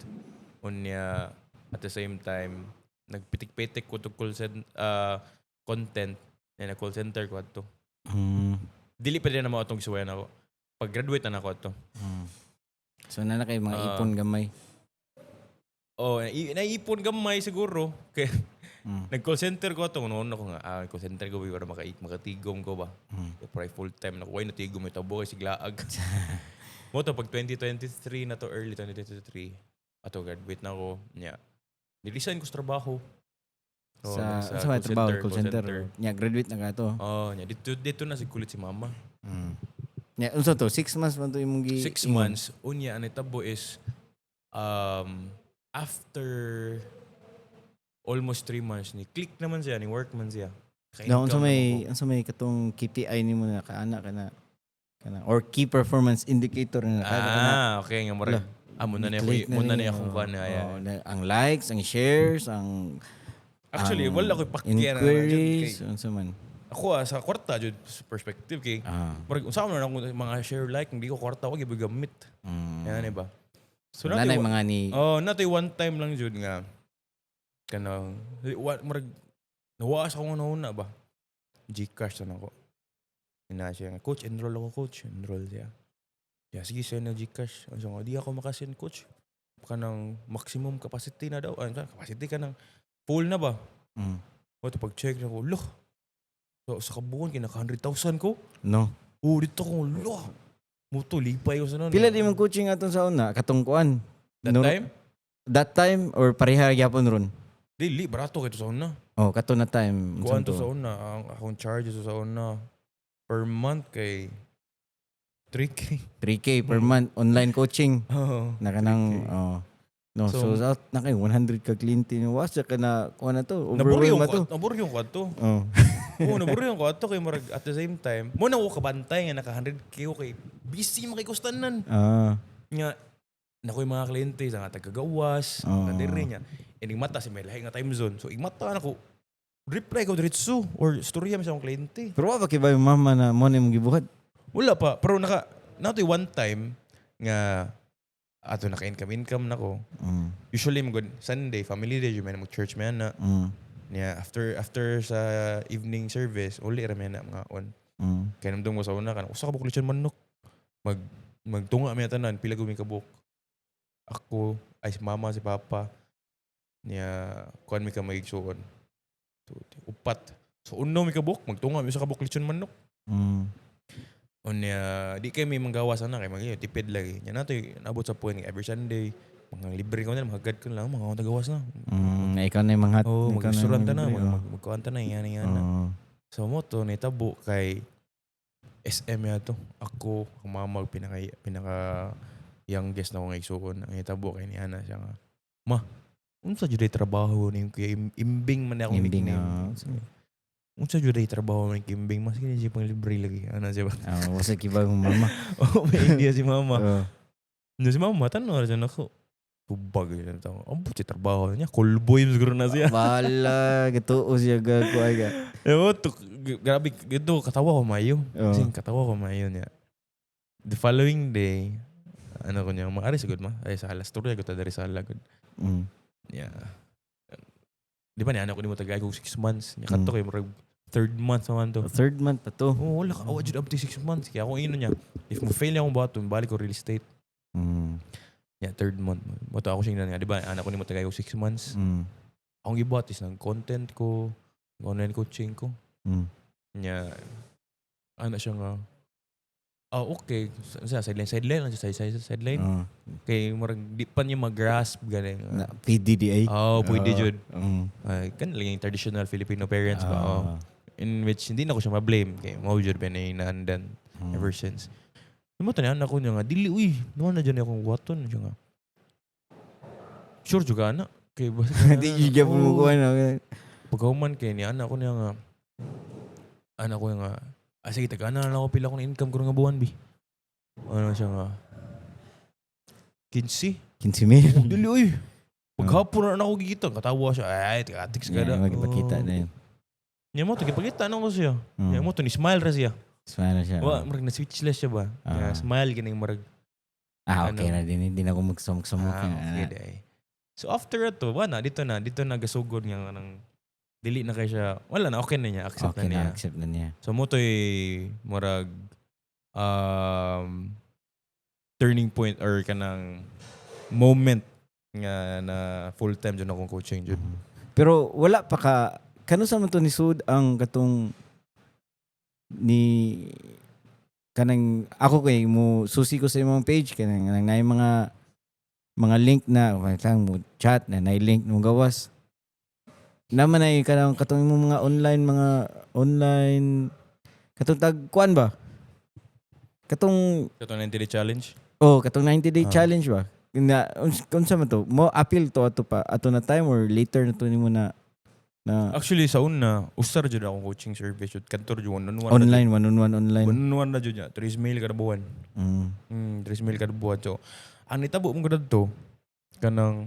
Unya, at the same time, nagpitik-pitik ko to call center, content. Na call center ko ato. Dili pa din na mo atong gisuwayan ako. Pag graduate na ako ato. So na kay mga Ah. ipon gamay. Oh, naiipon gamay siguro. Kay nag call center ko ato, noon ako nga, call center ko para makatigom ko ba. Kaya full time na ko, ay natigom ito tabo kay siglaag. Mo to pag 2023 na to, early 2023, ato graduate na ako. Nya. Ni-resign ko sa trabaho. Oh, Sa may trabaho, call center. Nya graduate na ka to. Oh, nya dito dito na si kulit si mama. Nya unsa to? 6 months man to imong gi 6 ingon? months. Unya ang nitabo is after almost 3 months ni click naman siya, ni work man siya. Na unsa Ka-income may naman ko. unsa may katong KPI nimo na kaana kana kana or key performance indicator na kana kana. Ah, okay nga murag. Ah, muna na ako, Click muna ni, na akong oh. kuan ay. Oh, ang likes, ang shares, ang Actually, ang wala ko'y pakian na inquiries, unsa man. Ako sa kwarta jud sa perspective kay murag unsa man ako mga share like hindi ko kwarta wa gyud gamit. Yan ba? So, nanay mga ni Oh, natay one time lang jud nga kanang wa murag nawaas ako nga nauna ba. GCash na ako. Ina siya nga, "Coach, enroll ako, coach." Enroll siya. Yeah, sige, send na GCash. Ano siya nga, "Di ako makasend, coach. Kanang maximum capacity na daw." Ano, capacity ka ng full na ba? O, pag check na ko, loh. So, sa kabuuan, kay naka 100,000 ko. No. Oh, dito ko, loh. Muto, lipay ko sa nun. Pila di mong coaching atong sa una katong kuan? That No- time? That time or pareha gyapon ron? Dili, barato kay to sa una. Oh, kato na time. Unsa Kuan to sa una, ang akong charges sa una per month kay 3K. 3K per month online coaching. Oh. Na kanang 3K. oh. No, so, So, out na kay 100 ka kliyente ni wasa ka na kuan na to. Naburyo Overwhelm ba ko, to? naburyo ko ato. Oh. Oo, naburyo ko ato kay murag at the same time, mo na ko kabantay nga naka 100K ko kay busy makay tanan. Nga nakoy mga kliyente sa nga tagagawas, oh. Diri niya. Ining mata si may lahi nga time zone. So ing mata na ko reply ko diretso or storya mi sa akong kliyente. Pero wa ba kay ba yung mama na mo na imong gibuhat? Wala pa, pero naka natoy one time nga ato naka income income na ko. Usually mo good Sunday family day jud man mag church man na. Niya after after sa evening service uli ra man na mga on. Kay namdum ko sa una kan usa ka buok lechon manok. Magtunga mi tanan pila gud mi kabuok. Ako ay si mama si papa niya kuan mi ka magigsuon. So, upat. So uno mi kabuok magtunga mi sa kabuok lechon manok. Unya di kay may manggawas ana kay mag tipid lagi. Nya nato nabot sa point nga every Sunday mga libre ko na mahagad ko lang mga tagawas na. Na ikaw na yung manghat. Oh, ikaw na mag-restaurant na, libre, oh. magkuan ta na yan yan na. So mo to nitabo kay SM yato. Ako, ang mama pinaka pinaka youngest na ko nga igsuon. Ang hitabo kay ni ana siya nga. "Ma, unsa jud ay trabaho ni kay Imbing man akong Imbing, nickname. Unsa jud ay trabaho ni Imbing mas kini siya pang libre lagi." Ana siya ba? Ah, wasa kiba yung mama. Oh, may idea si mama. Oh. No, si mama tanong ra siya nako. Tubag yun ang Ang buti trabaho niya. Callboy siguro na siya. Bala, gatuo siya gago ay ga. Eh, oh, to, grabe, ito, katawa ko mayo. Oh. Kasi katawa ko mayo niya. The following day, ano ko niya, maari sigud ma. Ay, sa alas storya ko ta dari sa gud. Yeah. Di ba niya, ano ko di mo tagay ko 6 months. Niya kadto kay murag third month naman to. Third month pa to. Oh, wala ka, awa jud up to 6 months. Kaya ako ino niya, if mo fail niya akong baton, balik ko real estate. Yeah, third month. Mo to ako siya nga, di ba, anak ko ni mo tagay ko 6 months. Akong gibuhat is ng content ko, online coaching ko. Nya, ano siya nga, ah, okay. Sa sideline, sideline lang siya, side, side, sideline. Oh. Kay murag di pa niya mag-grasp galing. Na, PDDA. Oh, pwede jud. Ay, kan lang yung traditional Filipino parents ba? Oh. In which hindi na ko siya ma-blame kay mao jud ba na inaandan ever since. Mo tanan ako niya nga dili uy, nuwan na dyan akong waton siya nga. Sure juga ana. Kay basta Di jud gyapon mo kuha na. Pagkahuman kay ni anak ko niya nga anak ko nga ah sige taga na lang ako pila akong income ko nga buwan bi. Ano siya nga 15. 15 mil. Dili uy. Paghapon na ako gigita, katawa siya. Ay, tiga-tiks ka Yeah, na. magpakita Oh. na yun. Nya mo to gipangita na ko siya. Nya mo to ni smile ra siya. Smile na siya. Wa murag na speechless siya ba. Nya smile kining murag Ah, okay ano? na din. Hindi na ako magsumok-sumok. Ah, okay day. So after ato, wala na dito na gasugod nga kanang dili na kay siya. Wala na, okay na niya, accept Okay na niya. Na, accept na niya. So mo to'y murag turning point or kanang moment nga na full time jud akong coaching jud. Pero wala pa ka, kano sa man to ni sud ang katong ni kanang ako kay mo susi ko sa imong page, kanang kanang naay mga link na, wait lang, mo chat na naay link mo gawas naman ay kanang katong imong mga online katong tag kuan ba, katong Katong 90 day challenge. Oh, katong 90 day challenge ba? Na unsa man to? Mo appeal to ato pa ato na time or later na to nimo na na Actually, sa una, usar jud akong coaching service jud, kantor jud, one on one. Online, one on one online. One on one na jud niya, 3 mil kada buwan. 3 mil kada buwan. So, ang nitabo mo kadto kanang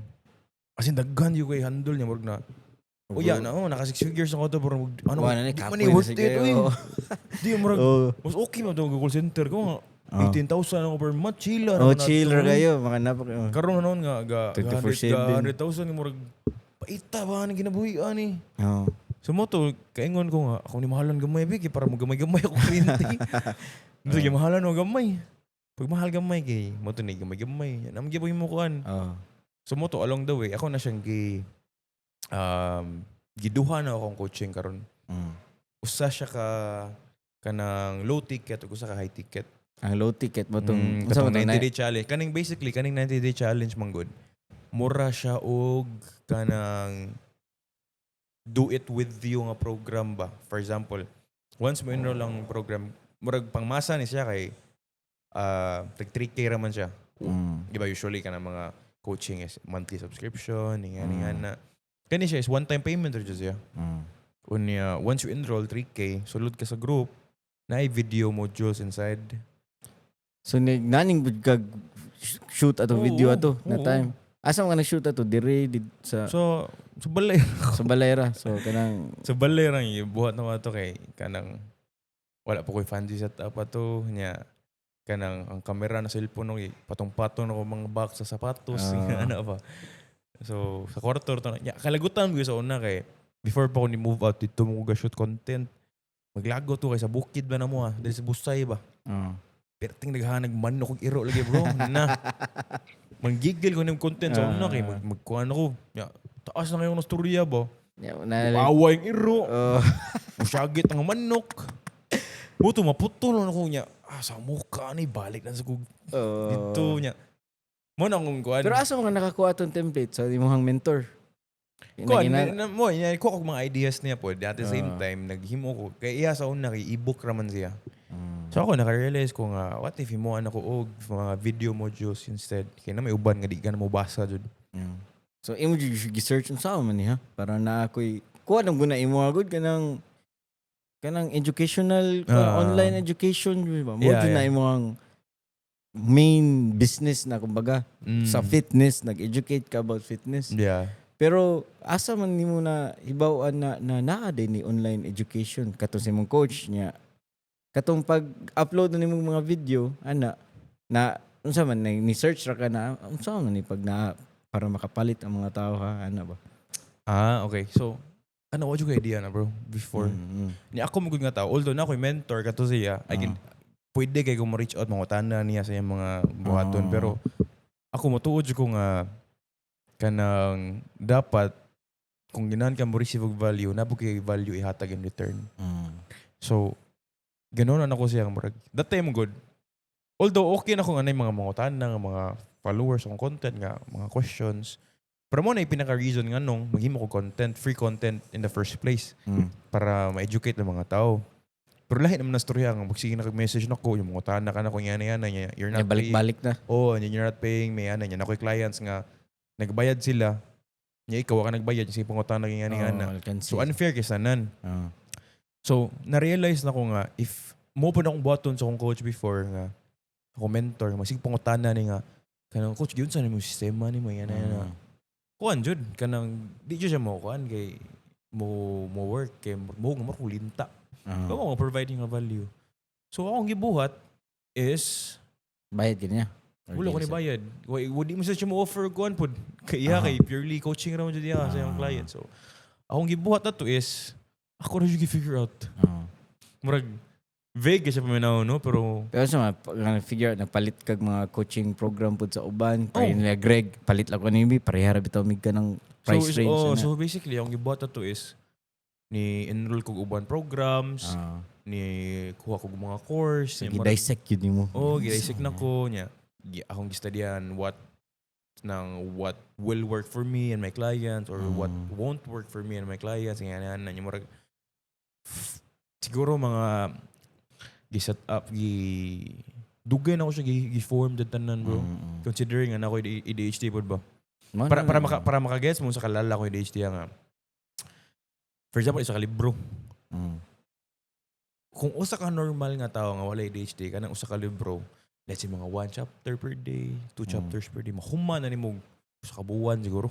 as in daghan jud kay handle niya, murag na oh yeah, na oh, naka 6 figures ako to, pero ano, Wala na ni di man kapoy ni na worth sige, it, uy. oh. Di murag mas okay man to call center ko nga. 18,000 ako per month, chill ra Oh, man na chill ra to. kayo, mga napak. Oh. Karon na noon nga ga 24/7. ga 100,000 nga murag paita ba ni kinabuhi ani. Oh. So mo to kaingon ko nga ako ni mahalan gamay bi kay para mo gamay-gamay ako kliyente. Sige, mahalan mo gamay. Pag mahal gamay kay mo to ni gamay-gamay. Yan ang gyud mo kuan. Oh. So mo to along the way ako na siyang gi giduha na akong coaching karon. Usa siya ka kanang low ticket ug usa ka high ticket. Ang low ticket mo tong unsa Katong man to 90 day challenge. Kaning basically kaning 90 day challenge man gud. Mura siya og kanang do it with you nga program ba. For example, once mo enroll ang program, murag pangmasa ni siya kay tag 3K ra man siya. Di ba usually kanang mga coaching is monthly subscription, nga na. Kani siya is one time payment ra jud siya. Unya, once you enroll 3K, sulod ka sa group, na video modules inside. So ni naning bud kag shoot ato Oo, video ato na oo. time. Asa man ka nag-shoot ato, dire di sa So, sa balay. Sa balay ra. So kanang Sa balay lang buhat na ato kay kanang wala po ko'y fancy setup ato nya, kanang ang kamera na cellphone no patong-patong na ko mga box sa sapatos, ano ba. So sa kwarto to nya, kalagutan ko sa una kay before pa ko ni move out dito mo ga shoot content, maglago to kay sa bukid ba na mo ah, diri sa Busay ba. Perting naghanag manok og iro lagi, bro, na manggigil ko ng content sa una kay magkuan ako nya, taas na kayo ng storya ba. Yeah, na Away ang iro. Oh. Musyagit ang manok. Buto maputol na ko niya. Ah, sa mukha ni balik na sa kug dito niya. Mo na akong kuan. Pero asa mga nakakuha atong template sa imong mentor? Kuan Nagina- na, mo niya kuha ko mga ideas niya po. At the same time naghimo ko kay iya sa una kay ebook ra man siya. So ako naka-realize ko nga what if himuan ako og mga video modules instead kay na may uban nga di ka na mo basa jud. Yeah. So imo jud gi-search unsa man ni ha para na ako'y kuha nang guna imo agud kanang educational online education di ba? Mo jud na imo ang main business na kumbaga sa fitness, nag-educate ka about fitness. Pero asa man nimo na hibaw-an na, na naa din ni online education katong sa imong coach niya, katong pag-upload na nimong mga video ana na unsa man ni search ra ka na unsa man ni pag na para makapalit ang mga tao ha ana ba? Ah, okay. So ano wa jud kay idea na, bro, before. Ni ako mo gud nga tao, although na ako'y mentor kato siya, I can, pwede kay ko mo reach out mga tana niya sa iyang mga buhaton, pero ako motuod jud ko nga kanang dapat kung ginahan ka mo receive og value, nabo kay value ihatag in return. So ganoon na ako siya murag that time good. Although okay na kung anay mga mangutana nga mga followers akong content nga mga questions. Pero mo na yung pinaka-reason nga nung maghimo ko content, free content in the first place para ma-educate ng mga tao. Pero lahi naman na storya nga magsige na kag message nako, yung mga tana ka na kung yana yana niya, you're not paying. Balik-balik na. Oh, and you're not paying me ana niya. Nakoy clients nga nagbayad sila. Nya ikaw ka nagbayad sige pangutana kay yana yana. Oh, I can see. So unfair kay sanan. So na-realize na ko nga if mo pa na akong buhaton sa akong coach before nga ako mentor masig pangutana ni nga kanang, "Coach, gyud sa nimo sistema nimo yana yana." Kuan jud kanang di jud siya mo kuan kay mo work kay mo nga mo linta. Ah. Mo providing a value. So akong gibuhat is Bayad ka niya? Or wala ko dili ni bayad. Wa di mo sa siya mo offer kuan pod. Kay iya kay purely coaching ra man jud iya sa iyang client. So akong gibuhat na to is ako ra jud gi-figure out. Murag vague siya paminaw, no, pero Pero sa mga figure out, nagpalit kag mga coaching program pud sa uban. Oh. Pare nila Greg, palit lang ko nimi, pareha ra bitaw mig ka ng price so, range. Oh, ana. so basically akong gibuhat na to is ni enroll kog uban programs, ni kuha kog mga course, So, ni murag- gi-dissect yun nimo. Oh, gi-dissect na ko niya. Akong gistadyan what will work for me and my clients or what won't work for me and my clients, nga na na murag siguro mga gi-set up, gi dugay na ko siya gi-form jud tanan, bro, considering nga na ako ADHD pod ba. Mo Para na para lang. para makagets mo sa kalala ko ADHD nga, for example, isa ka libro, kung usa ka normal nga tao nga wala ADHD, kanang usa ka libro, let's say mga one chapter per day, two chapters per day, mahuman na nimo usa ka buwan siguro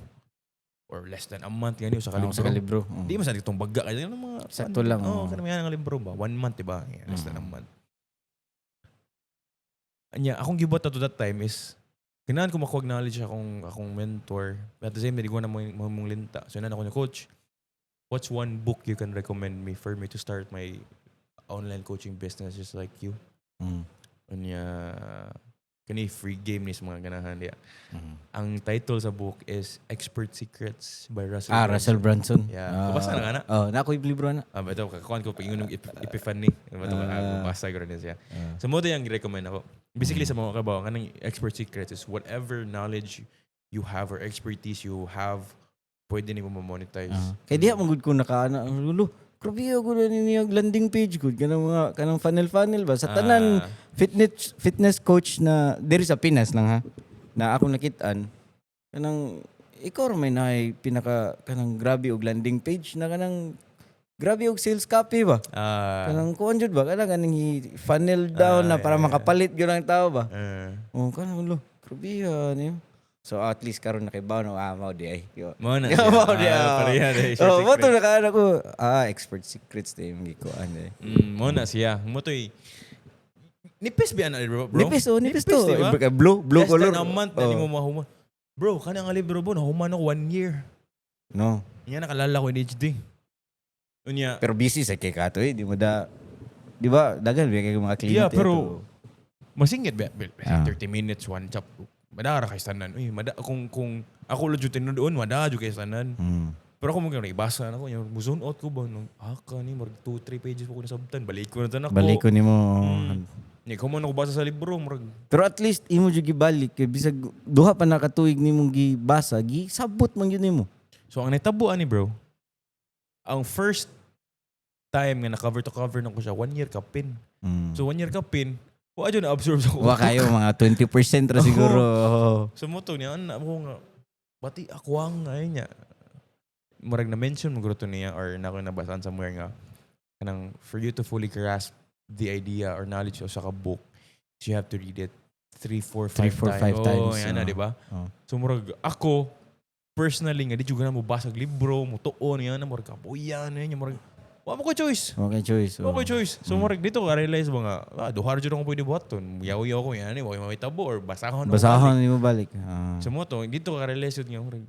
or less than a month gani usa ka Ah, libro. usa ka libro. Di man sa itong baga kay mga Sakto lang, Oh, oo. kanang mga nga libro ba? One month, di ba? Yeah, less than a month. Anya, akong gibuhat to that time is kinahanglan ko makuha knowledge akong mentor. But at the same time, di ko na mo mong linta. So, nan ako niya, "Coach, what's one book you can recommend me for me to start my online coaching business just like you?" Unya, kani free game ni sa mga ganahan diya. Ang title sa book is Expert Secrets by Russell Ah, Brunson. Russell Brunson. Yeah. Ah, Kabasa na nga na? Oh, na ako'y libro na. Ah, ito, kakuan ko pag ingon epiphany. Ito, basa ko rin siya. So, mo yung recommend ako. Basically, sa mga kabaw, kanang Expert Secrets is whatever knowledge you have or expertise you have, pwede nimo ma-monetize. Ah. Kay diha man gud ko naka ana lulo. Grabe ako na niya landing page gud kanang mga kanang funnel funnel ba sa tanan fitness fitness coach na diri sa Pinas lang ha na ako nakitaan, kanang ikaw ra may naay pinaka kanang grabe og landing page na kanang grabe og sales copy ba, kanang kuan jud ba, kanang kanang funnel down na para makapalit gyud ang tao ba. Oh, kanang lo grabe ha ni. So at least karon nakibaw na, ah, mao di ay. Yo. Mo na Yeah, siya. mao di, Ah, ah. pareha na, Expert Oh, mo to Secrets. nakaano ko. Ah, Expert Secrets di yung gikuan eh. Mo na siya. Mo to'y nipis ba na bro? Nipis, oh, nipis to. Di ba? Blue, blue Less color. than a month na Oh. di mo mahuman. Bro, kanang nga libro bro, nahuman ako one year. No. Nga nakalala ko in HD. Unya, Pero busy sa kay kato eh. Di mo da, di ba, dagan ba kay mga kliyente Yeah, pero ato. masingit ba? Well, 30 minutes, one chap. Madara kay tanan. Uy, mada, kung ako lang jud tinuod, mada jud kay tanan. Pero ako mo ibasa na ako, yung zone out ko ba nung ka ni murag 2 3 pages pa ko nasabtan, balik ko na tan ako. Balik ko nimo. Ni ko man ako basa sa libro, murag Pero at least imo jud gibalik kay bisag duha pa na ka tuig nimong gibasa, gisabot man gyud nimo. So ang nahitabo ani, bro, ang first time nga na cover to cover na ko siya, one year kapin. So one year kapin, wa jud na absorb sa ko. Wa kayo mga 20% ra siguro. Oo. So mo to niya ana ko nga bati ako ang ay niya. Murag na mention mo to niya or na ko nabasaan somewhere nga kanang for you to fully grasp the idea or knowledge of sa ka book, you have to read it 3, 4, 5 Three, four, times. five Oh, times, yan na, oo. di ba? Oo. So murag ako personally nga di jud na mo basag libro, mo tuon yan na murag kabuyan na yan, murag wa mo ko choice. Okay choice. Wa ko choice. So murag dito ka realize ba nga duha ra jud ako pwede buhaton. Yaw-yaw ko yan, wa may tabo or basahon ako. Basahon nimo balik. Ah. So mo to, dito ka realize yun nga murag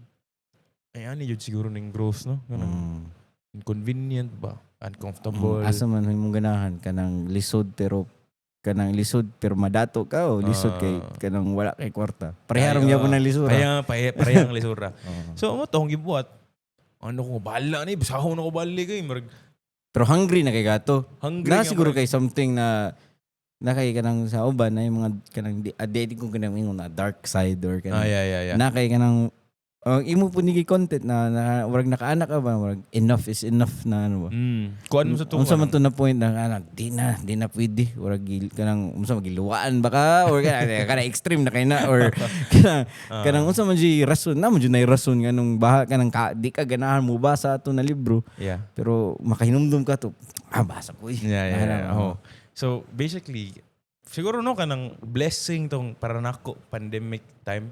ay ani jud siguro ning growth, no? Ganun. Inconvenient ba? Uncomfortable. Asa man imong ganahan, kanang lisod pero madato ka o lisod kay kanang wala kay kwarta? Pareha ra Ay, gyapon ang lisura. Pareha, pareha ang lisura. Oo. So mo to akong gibuhat. Ano ko bahala ni, basahon ako balik kay murag Pero hungry na kay gato. Hungry Na nga siguro murag- kay something na na kay kanang sa uban na yung mga kanang di ko kanang ingon na dark side or kanang Ah, yeah. na kay kanang imo po nigi content na murag nakaanak ka ba, murag enough is enough na ano ba. Kuan mo sa tuwa. Unsa man to na point na ano, di na pwede, murag kanang unsa magiluwaan ba ka or kana kana extreme na kay na or kanang kanang unsa man di rason na mo jud na rason nganong baha kanang ka, di ka ganahan mo basa ato na libro pero makahinumdum ka to, ah, basa ko eh. Yeah. Ano, Oh. So basically, siguro no kanang blessing tong para nako pandemic time.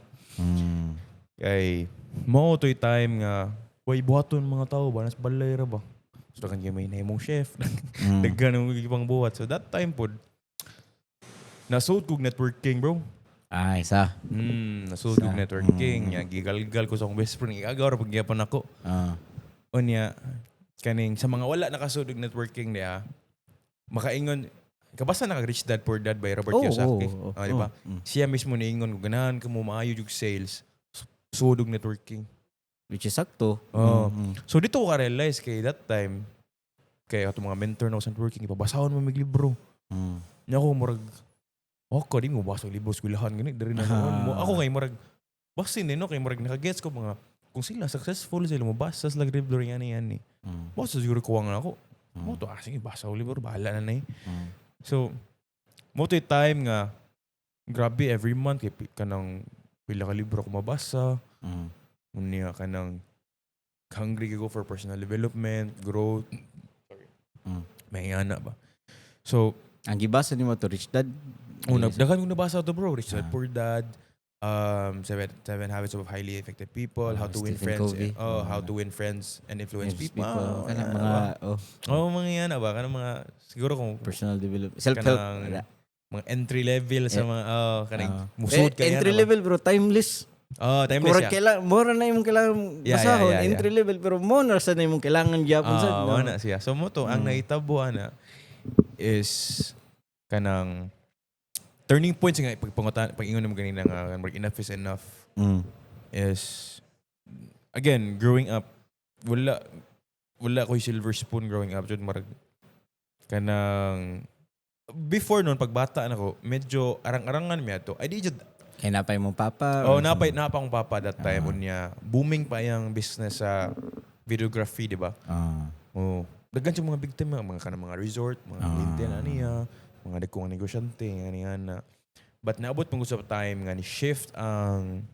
Kay mo to'y time nga Way buhaton mga tao ba nas balay ra ba. So daghan kay may nahimong chef, daghan ang ibang buhat. So that time pod nasud kog networking, bro. Ah, isa. Nasud kog networking. Nya gigalgal ko sa akong best friend, igagaw ra pag gyapon ako. Unya kaning sa mga wala nakasud og networking niya, makaingon kabasa naka Rich Dad Poor Dad by Robert Oh, Kiyosaki. oh, Ah, di ba? oh. Siya mismo niingon kung ganahan ka mo maayo jug sales, sud og networking. Which is sakto. Oh. So dito ko ka-realize kay that time kay ato mga mentor na ko sa networking, ipabasahon mo mig libro. Nya ako murag oh ko di mo basa og libro sa eskwelahan gani diri na noon mo. Ako kay murag basin eh no, kay murag nakagets ko mga kung sila successful sila mo basa sila og libro yani yani. Mo sa siguro kuwang na ako. Mo to ah sige basa og libro, bahala na na eh. So mo to time nga grabe every month kay kanang pila ka libro ko mabasa. Unya kanang hungry ka go for personal development, growth. Sorry. May ana ba. So, Ang gibasa nimo to Rich Dad? Una, daghan kong nabasa to, bro. Rich Dad Ah. Poor Dad, Seven Habits of Highly Effective People, Ah, How to Win Stephen Friends, Covey. oh, How Ah. to Win Friends and Influence Influence People. people. Ah, Kanang yan mga ba? oh, Oh, mga yan ba? Kanang mga siguro kung personal development. Self-help. Kanang Wala. mga entry level sa Eh, mga oh, kanang Ah. musud Eh, ka yan, entry ba? level, bro, timeless. Oh, timeless Murag siya. kailangan, mura na imong kailangan basahon, entry level, pero mo na sa na imong kailangan gyapon sa. Ah, No? mao na siya. So mo to ang nahitabo ana is kanang turning points nga pagpangutan pag-ingon mo ganina nga murag enough is enough is again growing up, wala ko'y silver spoon growing up jud. Murag kanang before noon pagbata nako medyo arang-arangan mi ato ay di jud. Kay napay mong papa. Oh, or napay akong papa that time. Ah. Unya booming pa yang business sa videography, di ba? Ah. Oh, daghan siya mga big time, mga kanang mga resort, mga kliyente na niya, mga dagkong negosyante nga niya na. But naabot man ko sa time nga ni shift ang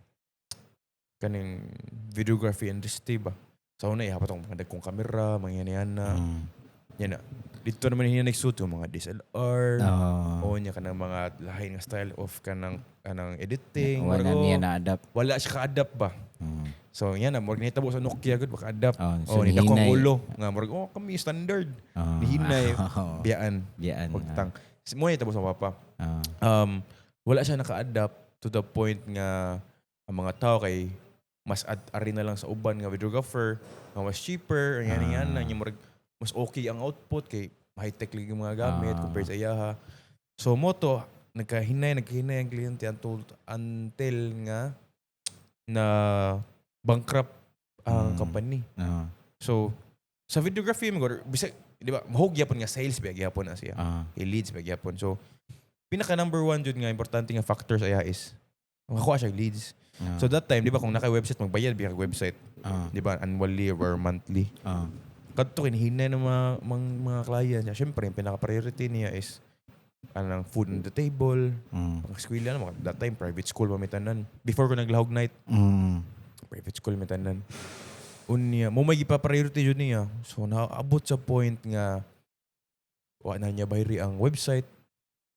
kaning videography industry ba. Sa una ihapat akong mga dagkong kamera, mga yan na. Yan na. Dito naman hiya nagsuot yung mga DSLR. O niya kanang mga lahi nga style of kanang kanang editing. Wala Murag, niya oh, na-adapt. wala siya ka-adapt ba. So yan na, murag nahitabo sa Nokia gud baka adapt. Oh, Oh, so ni dako ang nihinay. ulo nga murag oh kami standard. Nihinay biyaan Biyaan. pagtang. Mo nahitabo sa papa. Wala siya naka-adapt to the point nga ang mga tao kay mas ari na lang sa uban nga videographer, nga mas cheaper, ang yan yan na, murag mas okay ang output kay high-tech lagi yung mga gamit compared sa iyaha. So mo to nagkahinay ang kliyente until nga na bankrupt ang company. So sa videography mo bisag di ba mahog gyapon nga sales ba gyapon na siya. Kay leads ba gyapon. So pinaka number one jud nga importante nga factor sa iya is makakuha siya og leads. So that time, di ba kung naka-website magbayad biya kag website, di ba annually or monthly. Kadto kinihinay ng mga client niya. Syempre, yung pinaka-priority niya is anang food on the table, pang eskwela na, that time private school pa may tanan. Before ko naglahog night, private school may tanan. Unya, mo may gipa-priority jud niya. So naabot sa point nga wa na niya bayri ang website.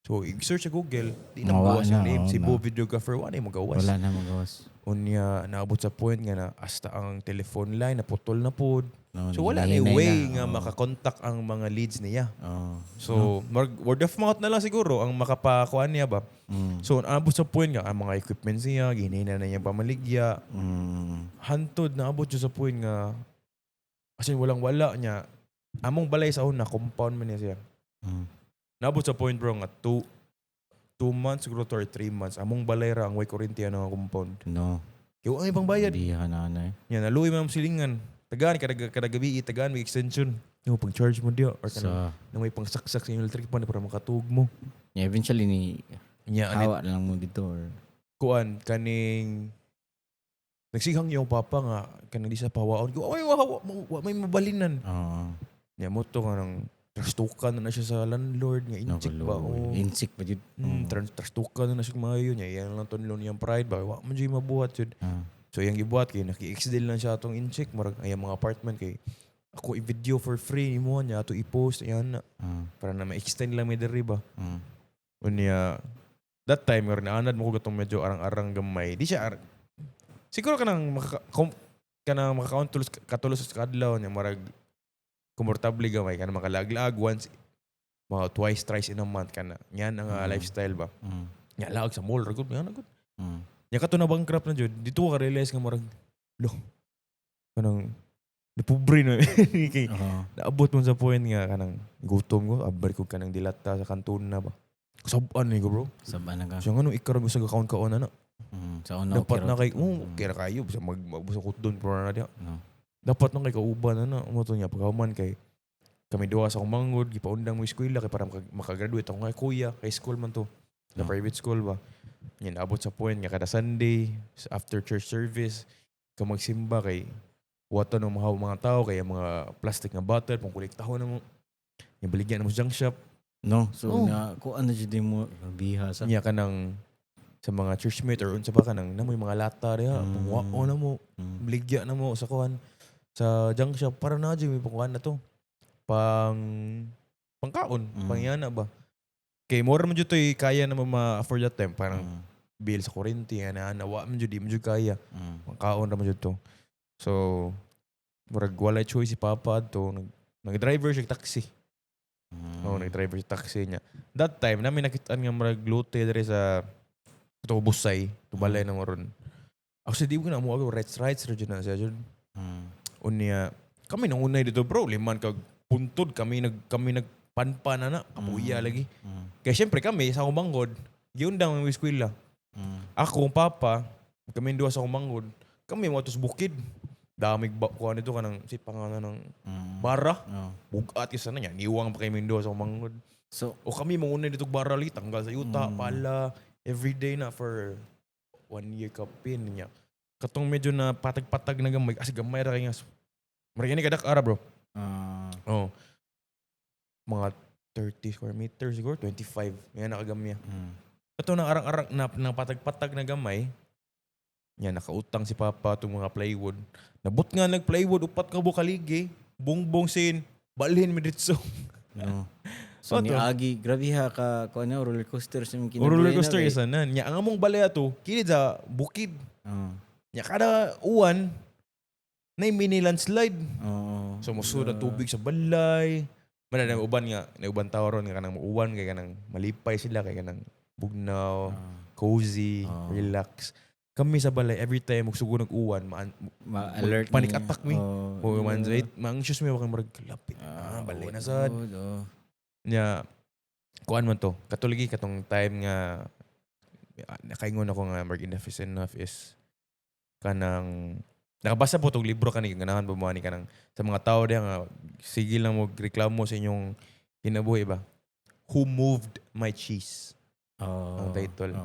So i-search sa Google, di na Mawa magawas ang na, name. oo Cebu na. videographer, wa na yung magawas. Wala na magawas. Unya, naabot sa point nga na hasta ang telephone line naputol na pod. No, So wala na nihinay yung way na, nga oo. makakontak ang mga leads niya. So word of mouth na lang siguro ang makapakuan niya ba. So naabot sa point nga ang mga equipments niya, ginhina na niya pamaligya. Hantod naabot siya sa point nga as in walang wala niya. Among balay sa una compound man niya siya. Naabot sa point, bro, nga 2 months siguro to or 3 months among balay ra ang way kuryente ang compound. No. Kaya ang ibang bayad. Hindi ka na ano eh. Yan, naluoy man ang silingan. Tagaan, kada gabi, tagaan, may extension. Yung pang charge mo diya. Or So, kanang, nang may pang saksak sa inyong electric pan para makatug mo. Yeah, eventually ni Nya, anit, hawa na lang mo dito or kuan, kaning, nagsighang yung papa nga, kanang di sa pawaon. Ko, ay, wa, may mabalinan. Oo. Nya mo to kanang, trastukan na na siya sa landlord, nga inchik ba? Nakulo. Oh. Insik pa jud. Trastukan na na siya maayo niya. Iyan lang tunlo niyang pride ba? Wa man siya mabuhat yun. So iyang gibuhat kay naki-exdeal lang siya atong incheck murag ay mga apartment kay ako i-video for free nimo niya ato i-post ayan na para na ma-extend lang may diri ba. Unya that time ngar naanad mo ko gatong medyo arang-arang gamay. Di siya siguro kanang Kanang makakaon tulos katulos sa kadlaw nya, marag komportable gamay, kanang makalaglag once, mga twice, thrice in a month kana. Yan ang lifestyle ba. Nya laag sa mall ra gud, yan gud. Nya kato na bankrupt na jud. Dito ko ka realize nga murag lo kanang napobre na kay naabot mo sa point nga kanang gutom ko, abri ko kanang dilata sa kanton na ba. Kasab-an ni ko, bro. Saba na ka. Siya nga nung ikaw sa kaon kaon na. Sa una Dapat okay na ra. Kay oh, okay ra kayo sa mag sa kutdon pero na diha. No. Dapat na kay kauban na na mo to niya pagkahuman kay kami duha sa akong manghod gipaundang mo eskwela kay para makagraduate ako nga kuya kay school man to. Na private school ba. Yan abot sa point nga kada Sunday after church service ka magsimba kay wato ng mga tao kay ang mga plastic nga bottle pang kolektahon na mo. Yung baligyan na mo sa junk shop. No, so Oh. na ko ano jud mo biha sa Niya ka ng sa mga churchmate or unsa pa ka nang namoy mga lata diha, pangwao na mo, baligya na mo sa kuan sa junk shop para na jud may pangkuan na to. Pang pangkaon, pangyana ba. Kay more man jud to'y kaya na mo ma-afford that time, parang bill sa kuryente ana ana, wa man jud, di man jud kaya. Pangkaon ra man jud to. So murag walay choice si Papa adto, nag-driver siya taxi. Oo, nag-driver siya taxi niya. That time namin nakitaan nga murag lote diri sa ito Busay, tubalay na mo ron. Actually, di ko na mo rights rights ra jud na siya jud. Unya, kami nang unay dito, bro, liman kag puntod kami nagpanpan na na, kapuya lagi. Kaya syempre kami sa akong manghod, giundang ang eskwela. Ako, ang papa, kami duha sa akong manghod, kami mo sa bukid. Damig ba kuan dito kanang si pangalan ng bara. Bugat isa na niya, niwang pa kami duha sa akong manghod. So O kami manguna dito bara lagi, tanggal sa yuta, pala, everyday na for one year kapin niya. Katong medyo na patag-patag na gamay, kasi gamay ra kay nga. Murag ini kadak ara, bro. Oh. Mga 30 square meters siguro, 25. Yan nakagamya. Ito na arang-arang na patag-patag na gamay. Yan, nakautang si Papa itong mga plywood. Nabot nga nag-plywood, upat ka bukaligi. Bongbong sin, balhin mi ditso. No. So Ano ni to? Agi, grabe ha ka kuan na roller coaster sa imong kinabuhi Roller na coaster kay- isa na. Nya ang among balay ato, kini sa bukid. Nya kada uwan, na mini landslide. Oo. So musud ang tubig sa balay. Mana na uban nga, na uban tao ron nga kanang muuwan kay kanang malipay sila kay kanang bugnaw, cozy, relax. Kami sa balay every time magsugod ng uwan, maan, Ma-alert panic niya. attack mi. O man right, ma-anxious mi wakang murag lapit. Ah, balay na sad. Oo. Nya kuan man to. Katuligi katong time nga nakaingon ako nga murag enough is enough is kanang nakabasa po tong libro kani, ganahan ba mo ani kanang sa mga tao diha nga sige lang mo reklamo sa inyong kinabuhi ba. Who Moved My Cheese ang title.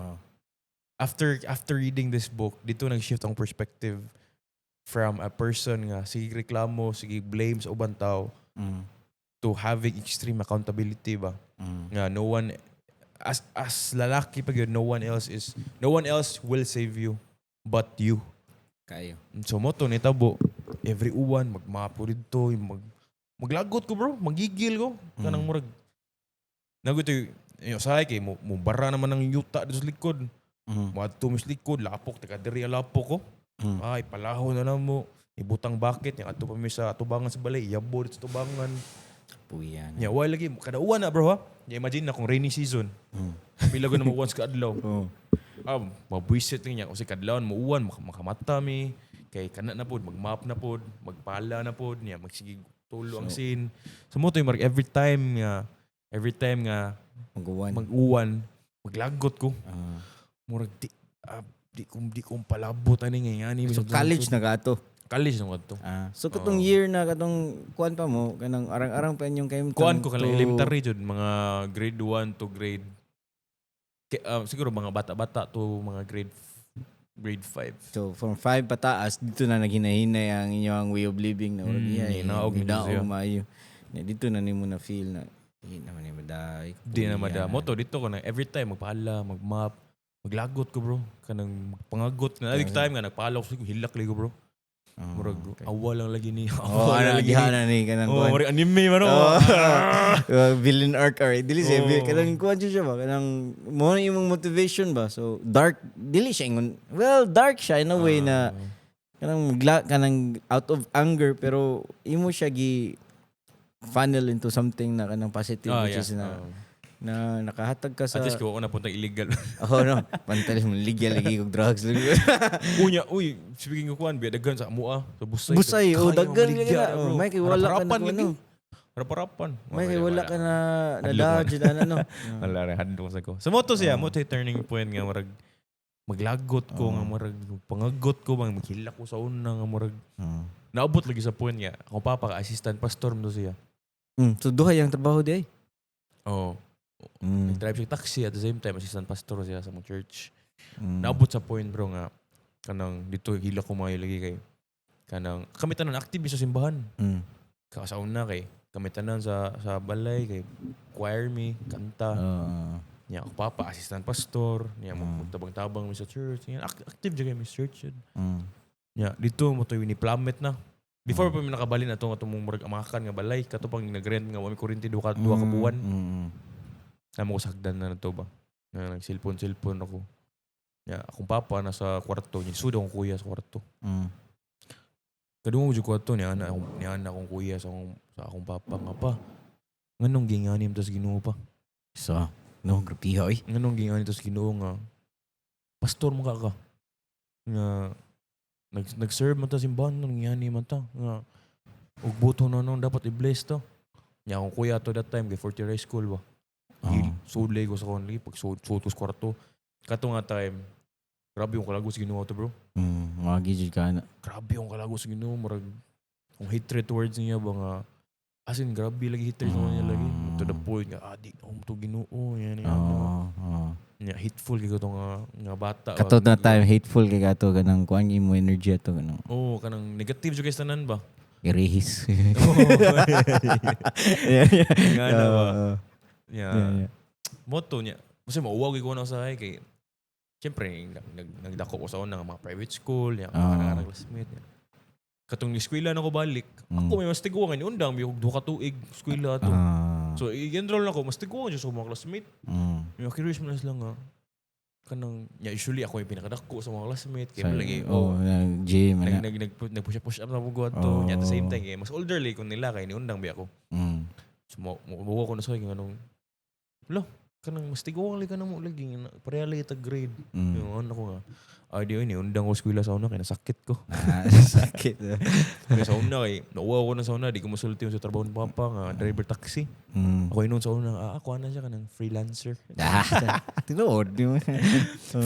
After reading this book, dito nag-shift ang perspective from a person nga sige reklamo, sige blame sa ubang tao to having extreme accountability ba. Nga no one, as lalaki pa gyud, no one else will save you but you. Kayo. So mo to nitabo every uwan magmapo didto, maglagot ko, bro, magigil ko kanang murag naguto yung usahay kay mo bara naman ang yuta dito sa likod. Moadto mi sa likod, lapok taga diri ang lapok ko. Ay, palaho na lang mo, ibutang bucket nya adto pa mi sa tubangan sa balay, iyabo dito sa tubangan. Puyan. Nya why lagi kada uwan na, bro, ha. Nya imagine na kung rainy season, pila ko na mo uwan sa kaadlaw. Ah, mabwisit niya kasi kadlawon mo uwan, makamata mi kay kana na pod, magmap na pod, magpala na pod niya, magsige tulo ang scene. So mo to yung marag every time nga Mag-uwan. mag-uwan, maglagot ko. Murag di ko palabot ani nga ani. So college na ka to. College na to. Ah. So katong year na katong kuan pa mo kanang arang-arang pa inyong kay Kuan ko kanang elementary jud, mga grade 1 to grade siguro mga bata-bata to mga grade 5. So from 5 pataas dito na naghinahinay ang inyong way of living na murag iya, Hinaog na hinaog siya. maayo. Na dito na nimo na feel na di naman ni maday. Di na mada. Mo to dito ko na every time magpala, magmap, maglagot ko, bro. Kanang magpangagot na every time nga nagpala ko, hilak lagi ko, bro. Murag awa lang lagi ni. Oh, Awa ana lang lagi diha ni. na ni kanang Oh, kuan. murag anime man oh. Oh. Villain arc or dili siya kanang kuan siya ba, kanang mo na imong motivation ba. So dark dili siya ingon, well, dark siya in a way na Kanang kanang out of anger, pero imo siya gi funnel into something na kanang positive, which is na na nakahatag ka sa At least ko ako napuntang illegal. Oh no, pantalis mo legal lagi kog drugs. Unya, uy, speaking of kuan, biya daghan sa amoa, sa Busay. Busay, oh, Daghan daghan maligya lagi na. na, bro. Oh, Mikey, wala ka na Harap-harapan kung lagi. ano. Harap-harapan. May wala ka na Hadlok na na ano. Wala rin, hadlok sa ko. So mo to siya, mo to yung turning point nga murag maglagot ko, nga murag pangagot ko, bang maghilak ko sa una nga murag naabot lagi sa point nga ako papa ka assistant pastor mo to siya. So duha yung trabaho di ay. Oh, nag-drive siya taxi, at the same time assistant pastor siya sa mga church. Naabot sa point, bro, nga kanang dito hilak ko maayo lagi kay kanang kami tanan active sa simbahan. Ka sa una kay kami tanan sa balay kay choir mi, kanta. Niya ako papa assistant pastor, niya mo magtabang-tabang mi sa church. Niya active jud kami sa church yun. Niya dito mo to ni plummet na. Before pa mi nakabalin ato nga tumong murag amakan nga balay kato pang nagrent nga wa mi kuryente duha ka buwan. Namo ko sagdan na to ba. Na nag-cellphone-cellphone ako. Niya akong papa nasa kwarto, niya sud akong kuya sa kwarto. Kadungog jud ko ato niya ana akong kuya sa akong papa nga, "Pa, nganong ginganim tas Ginoo pa?" So, no, grabe oy. "Nganong ginganim tas Ginoo nga pastor mo ka ka nga nag-serve man ta simbahan, nang ngani man ta nga og buto na nun dapat i-bless to." Nya akong kuya to that time kay fourth year high school ba. Sulay ko sa kon lagi pag sud ko sa kwarto. Kato nga time, grabe yung kalago sa Ginoo to, bro. Magi jud ka na. Grabe yung kalago sa Ginoo, murag kung hatred towards niya ba nga, as in grabe lagi hatred mm. niya lagi to the point nga ah, di ako to Ginoo yan yan. Oo. Nya hateful kay ko to nga bata ba. Kato na time hateful kay kato kanang kuan imo energy ato kanang Oh, kanang negative jud kay sa tanan ba. Irihis. Nga na ba. Nya Yeah. motto niya kasi mauwaw ko na sa kay siyempre nagdako ko sa una nga mga private school niya, mga classmate niya. Katong eskwela na ko balik, ako may mas tiguang ni undang bi og 2 ka tuig eskwela ato. So i-enroll na ko, mas tiguang jud sa mga classmate. Yung curious mo na sila nga kanang ya usually ako yung pinakadako sa mga classmate kay lagi oh, oh, gym nag ana. nag nag nag push push up na ko ato. Nya at the same time kay mas olderly kon nila kay niundang bi ako. So mo ko na sa kay anong lo kanang mas tiguang lagi ka na mo lagi nga pareha lagi ta grade. Yung ano ko nga ay di ni undang ko eskwela sa una kay nasakit ko. Ah, sakit. Kaya sa una kay nauwa ko na sa una, di ko masulti yung sa trabaho ni papa nga driver taxi. Ako inon sa una, ah, ako na siya kanang freelancer. Ah, tinuod di mo.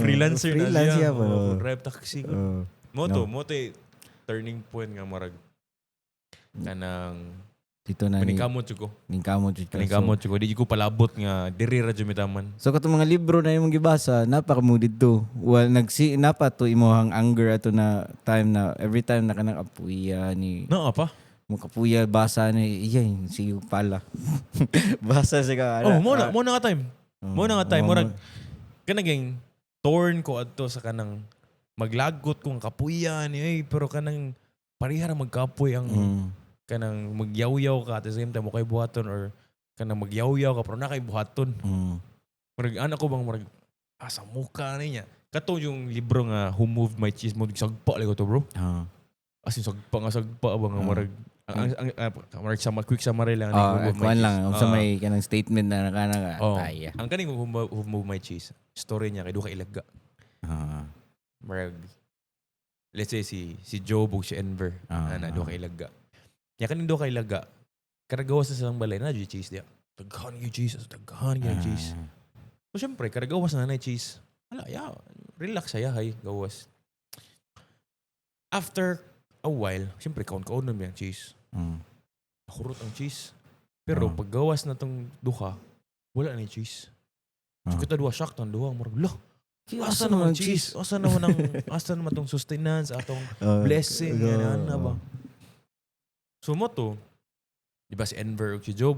Freelancer na freelance siya. siya ba? Oo, drive taxi ko. Mo to, No. mo to eh, turning point nga marag kanang Dito na ni paningkamot jud ko. Ningkamot jud ka. So, Paningkamot jud ko. Di jud ko palabot nga diri ra jud mitaman. So katong mga libro na imong gibasa, napaka mo didto. Well, nagsi napa to imong anger ato na time na every time na kanang apuya ni Naa pa. mo kapuya basa ni iya sige pala. Basa siya ka. Oh, mo na nga time. Mo na nga time oh, murag kanang torn ko adto sa kanang maglagot kong kapuya ni ay, pero kanang pareha ra magkapoy ang kanang magyawyaw ka at the same time mo kay buhaton or kanang magyawyaw ka pero na kay buhaton. Murag anak ko bang murag asa muka niya. Kato yung libro nga Who Moved My Cheese mo, sagpa lagi ko to, bro. As in sagpa nga sagpa ba nga murag ang murag sa quick summary lang ni Ah, Who Moved My kuan Cheese. lang unsa Ah. may kanang statement na nakana ka. Oh. Taya. Ang kaning Who Moved My Cheese, story niya kay duha ka ilaga. Murag let's say si Joe ug si Enver ana duha ka ilaga. Nya kaning duha ka ilaga, karagawas na silang balay na cheese diya. Daghan gyud cheese, daghan gyud cheese. So syempre, karagawas na na cheese. Wala, ya, relax saya hay, gawas. After a while, syempre kaon-kaon na ang cheese. Nakurot ang cheese. Pero pag gawas na tong duha, wala na yung cheese. So kita duha shock tong duha, murag, "Lo, asa naman ang cheese? Asa naman tong sustenance, atong blessing, yan, ana ba?" So mo to, di ba si Enver ug si Job?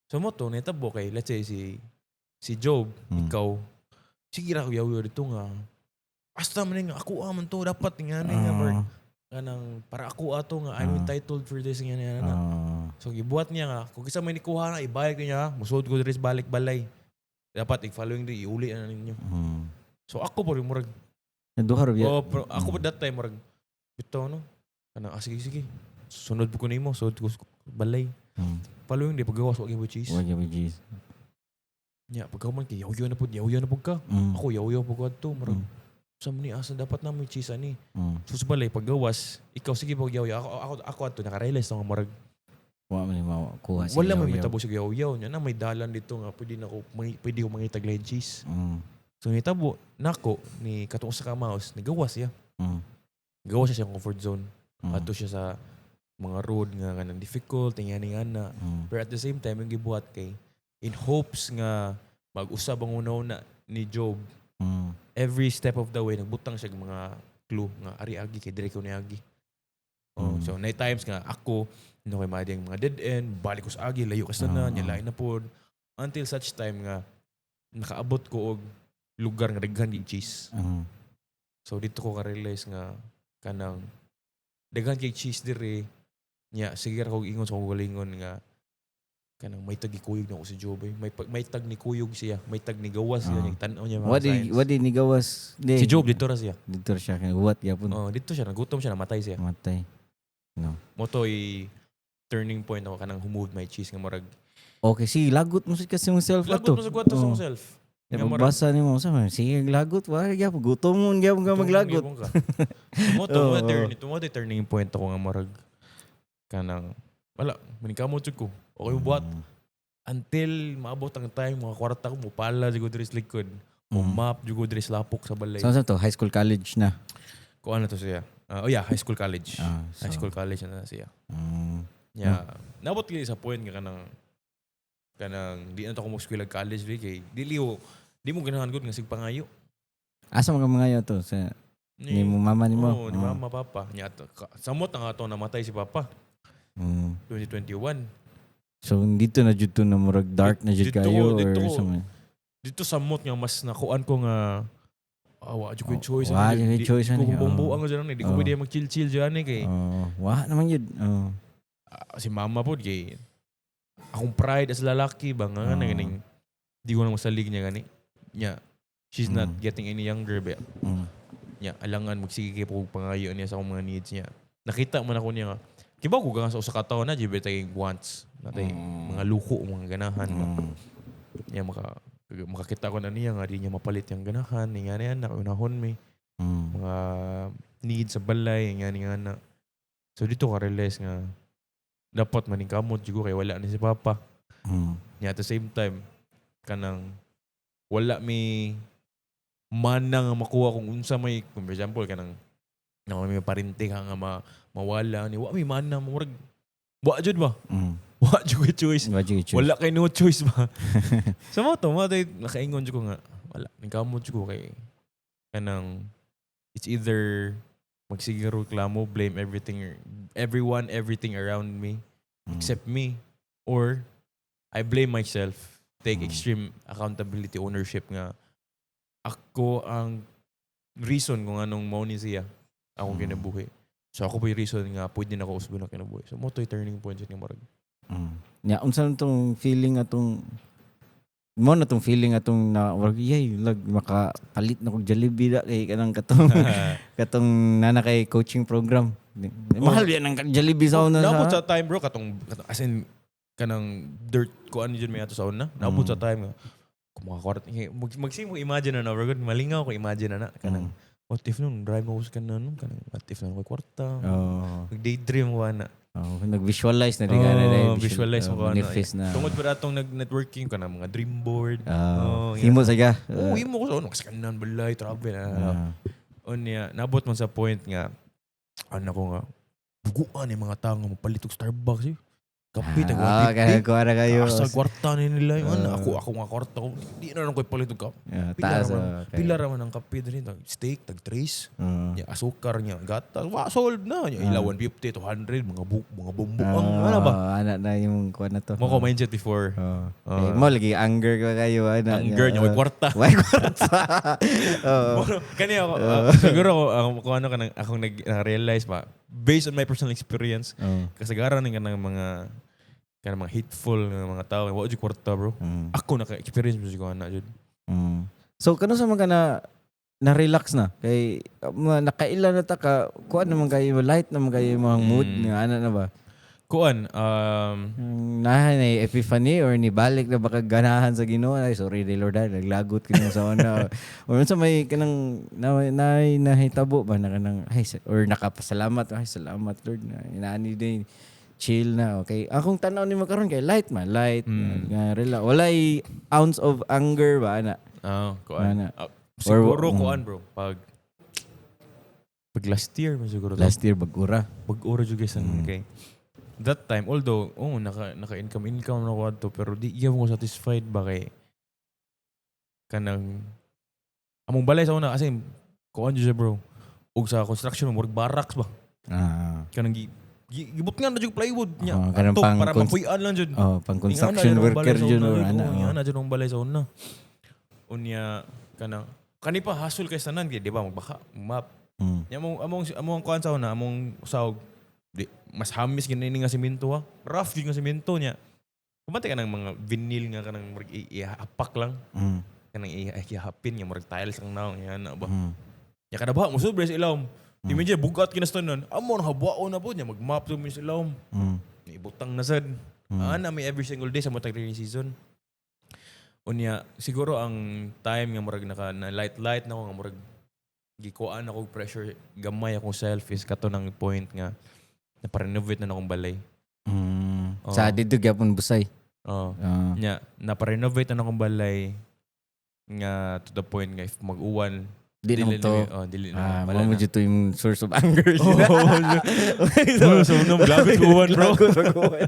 So mo to, nitabo kay, let's say si Job, ikaw, sige ra ko yaw dito nga, "Asta man nga, ako man to, dapat nga nga, nga, kanang, para ako ato nga, I'm entitled for this," nga, nga, nga. So gibuhat niya nga, kung isa may nikuha na, ibalik niya, musuod ko diri sa balik balay. Dapat i-following day, iuli na ninyo. So ako po rin, murag, Duha ra biya. Oh, pero ako pa that time murag bitaw no. Kanang ah, sige sige. Sunod ko nimo, sunod ko sa balay. Following day paggawas wa gyud cheese. Wa gyud cheese. Nya pagkahuman kay yaw na pud, yaw na pud ka. Ako yaw pud ko adto murag sa ni asa dapat na may cheese ani. So sa balay paggawas, ikaw sige pag yaw. Ako adto naka-realize na nga murag Wa man ni makuha sa wala man yaw-yaw. may tabo sa yaw nya na may dalan dito nga pwede na ko pwede ko mangitag lain cheese. So nitabo nako ni katong usa ka mouse nagawas siya. Gawas siya sa comfort zone. Adto siya sa mga road nga kanang difficult tingani nga na. Pero at the same time yung gibuhat kay in hopes nga mag-usab ang una ni Job every step of the way nagbutang siya og mga clue nga ari agi kay diri ko ni agi. Oh, so na times nga ako no kay maadi ang mga dead end, balik ko sa agi, layo ka sa tanan, nya lain na pod until such time nga nakaabot ko og lugar nga daghan gyud cheese. So dito ko ka-realize nga kanang daghan kay cheese diri nya sige ra kog ingon sa akong galingon nga kanang may tag kuyog na ako si Job eh. May tag ni kuyog siya, may tag ni gawas siya, ning tan-aw niya mga What did signs. what did ni gawas? Di, Si Job dito ra siya. Dito ra siya kay what gyapon. Oh, dito siya nagutom siya, namatay siya. Matay. No. Mao to'y turning point ako kanang who moved my cheese nga murag Okay, sige, lagot mo sa kasi mong self lagot ato. mo sa kwarto sa Oh. akong self. Ya, Nga murag- pagbasa nimo sa man, sige lagot wa gyapon gutom mo gyapon ka maglagot. Gutom ka. Mo to mo turn ito mo to turning point ako nga murag kanang wala manikamot jud ko. Okay mo buhat until maabot ang time mga kwarta ko mo pala jud ko diri sa likod. Mo map jud ko diri sa lapok sa balay. So, to high school college na. Ko ano to siya? Ah, oh yeah, high school college. Ah, so, High school college na siya. Yeah. Naabot kay sa point nga kanang di na to ako mo school college di kay dili ko di mo ganahan gud nga sig pangayo. Asa mga mga to sa ni mo mama ni mo? Oo, ni mama papa. Nya samot ang ato namatay si papa 2021. So dito na jud to na murag dark na jud kayo dito or sa man. Dito samot nga mas nakuan ko nga ah, wa jud ko Oh, choice. wa ani. jud ko'y choice Di ko ani, bumbuang dyan ani. Di ko pwede mag-chill-chill dyan ani kay Oh, wa naman jud. Oh. ah, si mama pod kay akong pride as lalaki ba nga nga ganing di ko na masalig niya gani. Nya she's not getting any younger ba. Nya alangan magsige kay pug pangayo niya sa akong mga needs niya. Nakita man ako niya nga kibaw ko nga sa usa ka tawo na jud tay wants natay mga luko mga ganahan ba. Nya makakita ko na niya nga di niya mapalit yung ganahan ni nga niya na unahon mi mga needs sa balay nga ni nga na. So dito ka realize nga dapat maningkamot jud ko kay wala ni si papa. Nya at the same time kanang wala mi mana nga makuha kung unsa may kung for example kanang na may parente ka nga mawala ni wa mi mana murag wa jud ba wa jud ko'y choice. Wa jud choice. Wala kay no choice ba. So mo to mo tay nakaingon jud ko nga wala ningkamot jud ko kay kanang it's either magsige reklamo, blame everything, everyone, everything around me except me, or I blame myself, take extreme accountability, ownership nga ako ang reason kung anong mao ni siya akong kinabuhi. So ako pa yung reason nga pwede na ako usbon na kinabuhi. So mo to'y turning point nga murag Ya, unsa na tong feeling atong mo na tong feeling atong na murag yay lag makapalit na kog Jollibee da kay kanang katong nana kay coaching program. Mahal yan ang Jollibee sa una Naabot sa. sa time bro katong as in kanang dirt ko ano dyan may ato sa una. Naabot sa time nga kung makakwart mag mo imagine na bro malingaw ko imagine na na kanang what if nun drive mo sa kanan nun kanang what if nun ko kwarta. Mag daydream ko ana. Oh, nag-visualize na di ka na Oh, dahil visualize mo oh, ka na. manifest na. Tungod pa atong nag-networking ka na mga dream board. Oh, Oh, himo sa ka. Oo, himo ko sa ano, sa kanan balay, travel. Unya, nabot man sa point nga, ano ko nga, buguan yung mga tao nga mapalit og Starbucks eh. Kape, tag Ah, kaya 150. kuha na kayo. Taas sa kwarta ni nila. Yung ano, ako nga kwarta ko. Di na lang ko ipalit og kape. Ah, Pila taas. raman, Oh, okay. pila raman ang kape diri tag steak, tag tres. Nya asukar niya, gatas. Wa solved na. Nya ila 150, 200, mga buk, mga bumbuang ano ba? Ana na yung kuha na to. Mo ko mindset before. Oh. Eh, mo lagi anger ka kayo ana. Anger niya, may kwarta. Way kwarta. Oo. Kani ako, siguro ako, kung ano kanang akong nag na-realize ba, based on my personal experience, kasagaran ng kanang mga hateful nga mga tao, wa jud kwarta bro. Ako naka-experience mo siguro ana jud. So kano sa mga na Na-relax na kay nakaila na ta ka kuan naman kayo, light naman kayo mga mood nga ana na ba? Kuan, Na na epiphany or ni balik na baka ganahan sa Ginoo, "Ay, sorry di Lord, ay, naglagot kini sa una," or unsa may kanang na nahitabo ba na kanang ay or nakapasalamat, "Ay, salamat Lord," na inaani din, chill na, okay akong tanaw nimo karon kay light man, light nga relax, walay ounce of anger ba ana? Ah, kuan. Ana. Ah, siguro Or kuan, bro, pag last year man siguro to. Last year bag-ura. Pag-ura jud guys ang kay that time, although oh, naka income income na ko adto, pero di gyud ko satisfied ba kay kanang among balay sa una kasi kuan jud siya, bro, ug sa construction murag barracks ba, kanang gibutngan na jud plywood nya Oh, kanang ato, pang para mapuy-an lang jud. Oh, pang construction worker jud or ana, oh. Ana jud ang balay sa una. Unya kanang kani pa hassle kay tanan kay di ba magbaka map. Nya among kuan sa una, among sahog di mas hamis gini nga simento ha. Rough jud nga simento niya. Kumante ka ng mga vinyl nga kanang murag iapak lang. Kanang ihapin nga murag tiles ang naong yan na ba. Nya kada baha mo sobre sa ilawom. Imagine bugat kinastanan. Amo na habuaon na po niya mag-map to mi sa ilawom. Ibutang na sad. Ana may every single day sa matag rainy season. Unya siguro ang time nga murag naka na light light na ako nga murag gikuan ako og pressure gamay akong self is kato ng point nga naparenovate na akong balay. Oo. Sa dito gyapon busay. Oh. Ah. Nya naparenovate na akong balay nga to the point nga if mag-uwan Di na to. Oh, dili na. Ah, Wala mo na. jud to yung source of anger. Oh, so no, grabe ko uwan, bro. Lagot mag-uwan.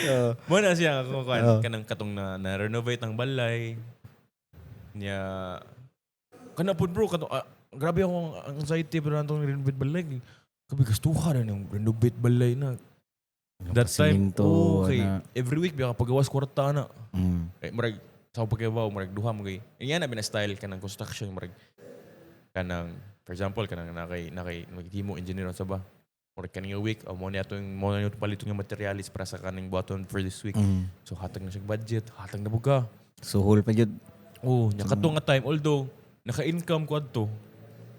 Oh. Mo na siya ako kuan kanang katong na renovate ang balay. Nya kana pud, bro, katong grabe ako ang anxiety pero antong renovate balay. Kabi gastuha na yung renovate balay na. That time, Siminto, oh, okay. ana. Every week biya pagawas kwarta na. Eh, murag sa akong pagkabaw, murag duha mo kay. Yan na bina style kanang construction, murag kanang for example kanang nakay maghimo engineer sa ba. Murag kaning week, oh, mo ni atong mo na palit nga materialis para sa kaning buhaton for this week. So hatag na siya budget, hatag na buga. Suhol pa jud. Oh, nya kato nga time, although naka-income ko adto.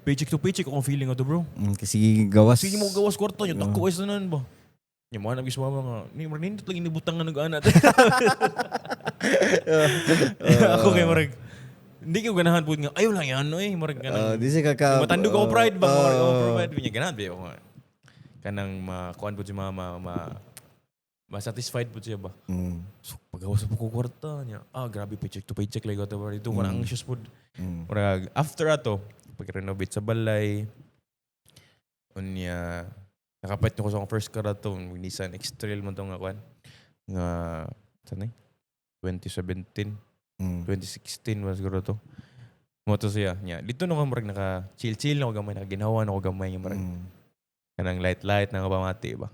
Paycheck to paycheck akong feeling ato, bro. Kasi gawas. Sige mo gawas kwarta nya, dako is tanan ba. Nya mo hanap gis mama nga, ni murag nindot lang inibutang nga nag-ana. Ako kay murag hindi ko ganahan pud nga ayaw lang yan no eh, murag kanang Di siya kaka matandog ako pride ba, murag ako provide niya ganahan ba ako nga. Kanang ma kuan pud si mama, ma satisfied pud siya ba. So pagawas po ko kwarta niya. Ah, grabe, paycheck to paycheck like whatever dito ko na anxious pud. Murag after ato pag-renovate sa balay, unya nakapalit ko sa akong first car ato, Nissan X-Trail man to nga kuan nga saan eh 2017, 2016 ba siguro to. Mo to siya nya dito no ka murag naka chill chill na ko gamay, nakaginhawa na ko gamay nga murag kanang light light na nga pamati ba.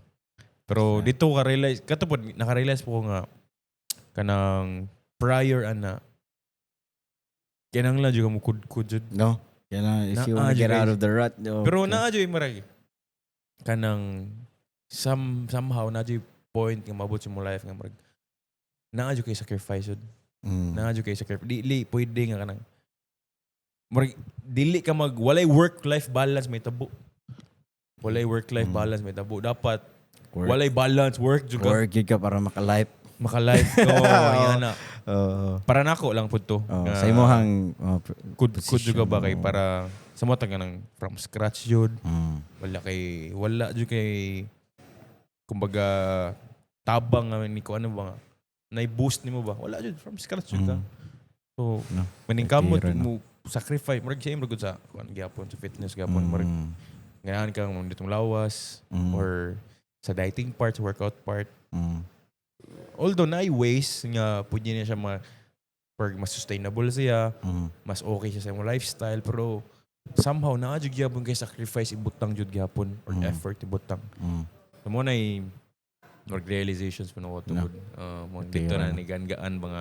Pero dito ka realize kato pod, naka-realize po ko nga kanang prior ana kinahanglan jud ka mo kudkod jud. No. Kaya if you Naa wanna jud get guys. out of the rut. No. Pero naa jud marag kanang somehow naa jud point nga mabot sa mo life nga murag naa jud kay sacrifice jud. Naa jud kay sacrifice. Dili pwede nga kanang murag dili ka mag walay work life balance may tabo. Walay work life balance may tabo. Dapat Work. walay balance, work jud ka. Work jud ka para maka-life. Maka-life ko yan na. Para nako lang pud to. Oh, Nga sa imong oh, kud jud ka ba kay position, para sa mo ka ng from scratch jud. Wala jud kay kumbaga tabang nga ni ko ano ba nga na-boost nimo ba, wala jud, from scratch jud ka. So No. maningkamot Tira, no. mo sacrifice, murag siya murag sa kuan gyapon, sa fitness gyapon, murag ganahan kang ditong lawas or sa dieting part, sa workout part, although naay ways nga pwede niya siya ma pag mas sustainable siya, mas okay siya sa imong lifestyle, pero somehow naa jud gyapon kay sacrifice ibutang jud gyapon or effort ibutang. So mo na or realizations pa nako tungod mo dito Tira na na. ni gaan-gaan mga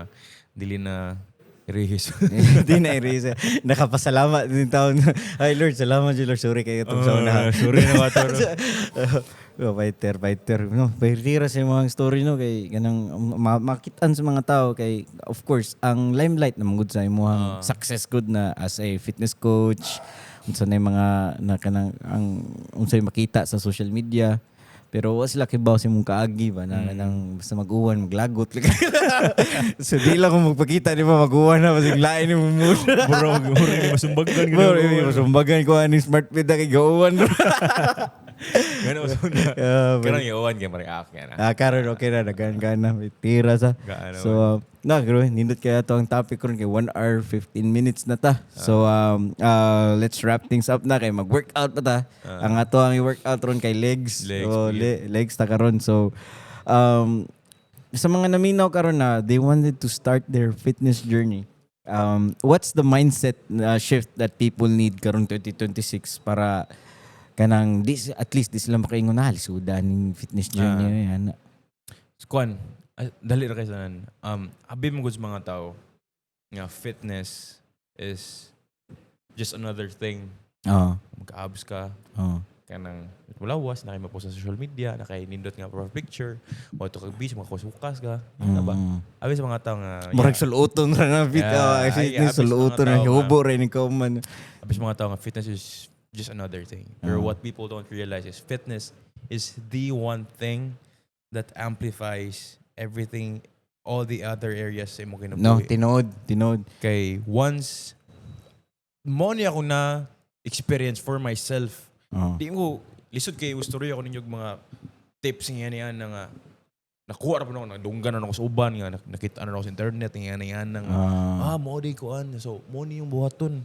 dili na Erase. Di na erase. Nakapasalamat din taon. Ay Lord, salamat jud, Lord. Sorry kayo itong sa una. Sorry na ba to? Oh, fighter, fighter. No, tira sa mga story, no, kay ganang makitaan sa mga tao kay of course ang limelight na gud sa imong success good na as a fitness coach, unsa na yung mga na kanang ang unsay makita sa social media. Pero wa sila kibaw sa imong kaagi ba na kanang basta mag-uwan maglagot. So di lang kung magpakita, di ba, mag-uwan na basig lain imong mood. Bro, mura ni masumbagan. Bro, masumbagan ko ani smart fit na kay gauwan. Gano sa una. Yeah, Karon iuwan kay mari ak na. Ah, karon okay na, nagaan ka na, may tira sa. Gaan. So, na, grabe, nindot kaya to ang topic karon kay 1 hour 15 minutes na ta. So, let's wrap things up na kay mag-workout pa ta. Ang ato ang i-workout ron kay legs. Legs, So, legs ta karon. So, sa mga naminaw karon na they wanted to start their fitness journey. What's the mindset shift that people need karon 2026 para kanang di, at least di sila makaingon na lisudan ning fitness journey yan? Kuan, dali ra kay sanan. Abi mo gud sa mga tao nga fitness is just another thing. Magka-abs ka, kanang mulawas, na kay mapost sa social media, na kay nindot nga profile picture, o to kag beach, makasukas ka, mm. ba? Abi sa mga tao nga Murag suluton ra na fit, Yeah, ay, fitness abi sa mga suluton ra tao nga hubo ra ni kauman. Abi sa mga tao nga fitness is just another thing. Pero what people don't realize is fitness is the one thing that amplifies everything, all the other areas sa imong No, kinabuhi. tinuod, tinuod. Kay once mo ni ako na experience for myself. Di ko lisod kay istorya ko ninyo og mga tips nga niyan na nga nakuha ra po nako, nadunggan na ako sa uban nga nakita na ako sa internet nga niyan na nga ah, mo di ko an, so mo ni yung buhaton,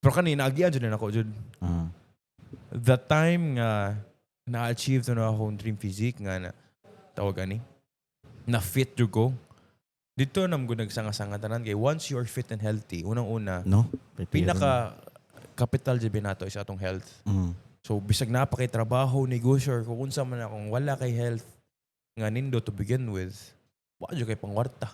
pero kani naagian jud na ako jud the time nga na-achieve to na akong dream physique nga na tawag ani na fit jud ko dito na mo nagsanga-sanga tanan kay once you are fit and healthy, unang-una, No? pinaka capital jud binato is atong health. So bisag naa pa kay trabaho, negosyo or kung unsa man, akong wala kay health nga nindo to begin with, wa jud kay pangwarta.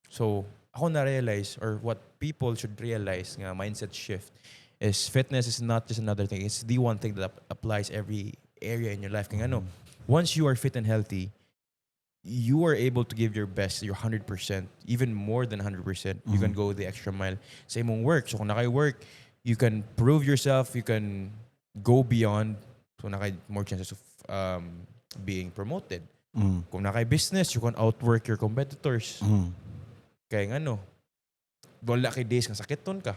So ako na realize or what people should realize nga mindset shift is fitness is not just another thing. It's the one thing that applies every area in your life. Kaya ano, once you are fit and healthy, you are able to give your best, your 100%, even more than 100%. You can go the extra mile sa imong work. So kung naa kay work, you can prove yourself, you can go beyond. So naa kay more chances of being promoted. Kung naa kay business, you can outwork your competitors. Kaya nga no, wala kay days nga sakiton ka.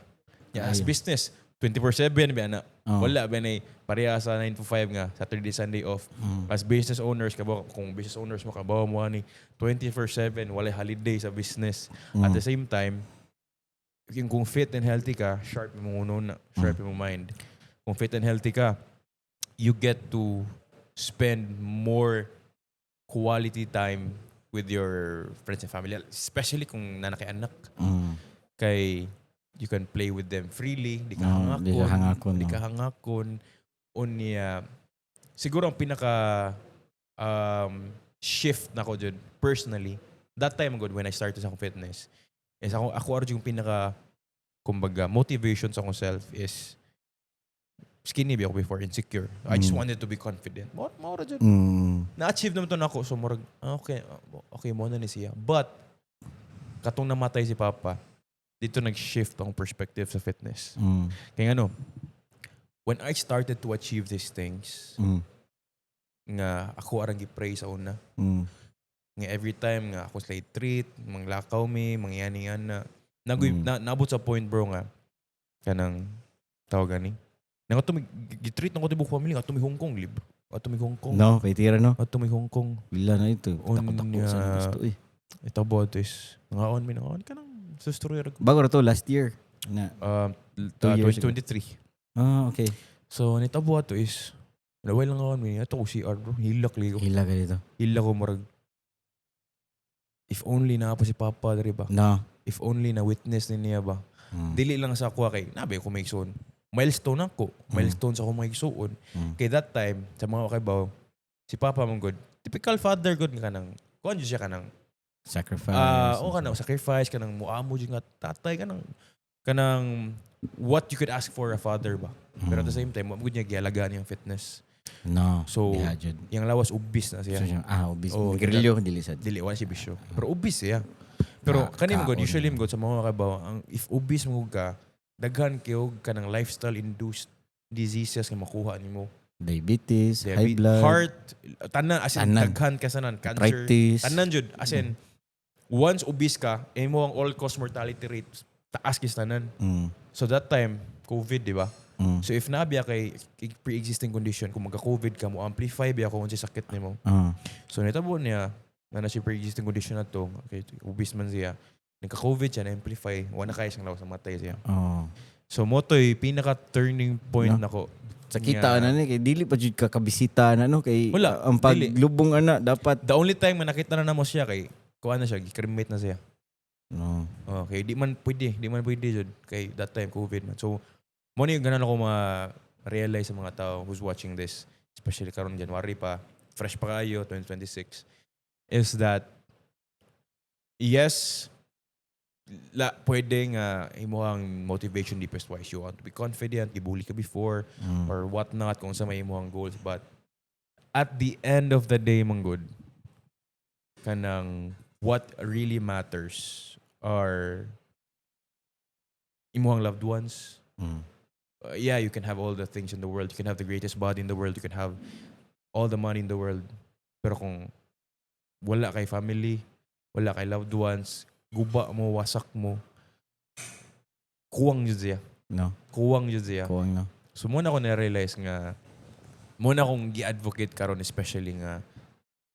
Yeah, as Ayun. business, 24/7 ba na. Oo. Wala ba na pareha sa 9 to 5 nga Saturday, Sunday off. As business owners kabaw, kung business owners mo, kabaw mo ani 24/7, walay holiday sa business. At the same time, yung kung fit and healthy ka, sharp imong uno na, sharp imong mind. Kung fit and healthy ka, you get to spend more quality time with your friends and family, especially kung naa na kay anak. Kay you can play with them freely, di ka No, di hangakon, ka hangakon, di no. ka hangakon. Unya, siguro ang pinaka shift nako jud personally, that time good when I started sa akong fitness, is ako arjo yung pinaka kumbaga motivation sa akong self is skinny ba ako before, insecure. I just wanted to be confident. Mao ra jud. Na-achieve naman to nako. So murag, ah, okay, ah, okay mo na ni siya. But katong namatay si Papa, dito nag-shift ang perspective sa fitness. Kaya ano, when I started to achieve these things, nga ako arang gi-pray sa una, nga every time nga ako sila treat, manglakaw mi, mangyani na, nagoy, na, naabot sa point, bro, nga, kanang, tawag gani, nang ato gi-treat nako tibok family, ato mi Hong Kong, lib. Ato mi Hong Kong. No, kay tira no. Ato mi Hong Kong. Bila na ito. Tako-tako sa Unya. gusto eh. Ito ba ito is, nangaon mi, nangaon ka nang sa story ra ko. Bago ra to last year. Na. 2 years ago. 2023. Ah, okay. So, nitabo ato is, naway lang ako mi, ato ko CR, bro, hilak ligo. Hila ka dito. Hilak ko murag, if only naa pa si Papa diri ba? No. If only na witness ni niya ba? Dili lang sa ako kay nabi ko may igsuon. Milestone ako. Milestone sa akong mga igsuon. Kay that time, sa mga kabaw, si Papa man good. Typical father good nga kanang, kuan jud siya kanang, Sacrifice. Ah, oh, kanang sacrifice, kanang muamo jud nga tatay, kanang what you could ask for a father ba. Pero at the same time, wa gud niya gialagaan yung fitness. No. So, diha jud. yang lawas, obese na siya. So, siya, obese. Oh, Grilyo dili sad. Dili, wala siya bisyo. Pero obese siya. Pero kani mo gud, kaon. Usually mo gud sa mga kabaw, ang if obese mo ka, daghan kayo kanang lifestyle induced diseases nga makuha nimo. Diabetes, high Diabetes, blood, heart, tanan, as in Tanan. daghan ka sanan, cancer. Arthritis. Tanan jud, as in once obese ka, imo ang all cause mortality rate taas kis tanan. So that time, COVID, di ba? Mm. So if nabiya kay pre-existing condition, kung magka-COVID ka, mo amplify biya kung unsay sakit nimo. So nitabo niya na na siya pre-existing condition na to, okay, obese man siya. Nagka-COVID siya, na-amplify, wala kaya siyang lawas, namatay siya. Oh. So mo to'y pinaka turning point No? nako. Sa kita Nga. na ni kay dili pa jud ka kabisita na, no, kay Wala, ang dili. paglubong ana dapat The only time na nakita na namo siya kay kuha na siya, gi-cremate na siya. No. Okay, di man pwede jud kay that time COVID man. So mo ni ganan ako ma-realize sa mga tao who's watching this, especially karon January pa, fresh pa kayo 2026, is that yes, la pwede nga imong motivation deepest wise you want to be confident, gibully ka before or what not, kung sa may imong goals, but at the end of the day man gud, kanang what really matters are imong loved ones. Yeah, you can have all the things in the world, you can have the greatest body in the world, you can have all the money in the world, pero kung wala kay family, wala kay loved ones, guba mo, wasak mo, kuwang jud siya. No. Kuwang jud siya. Kuwang, no. So mo na ako na-realize nga mo na akong gi-advocate karon, especially nga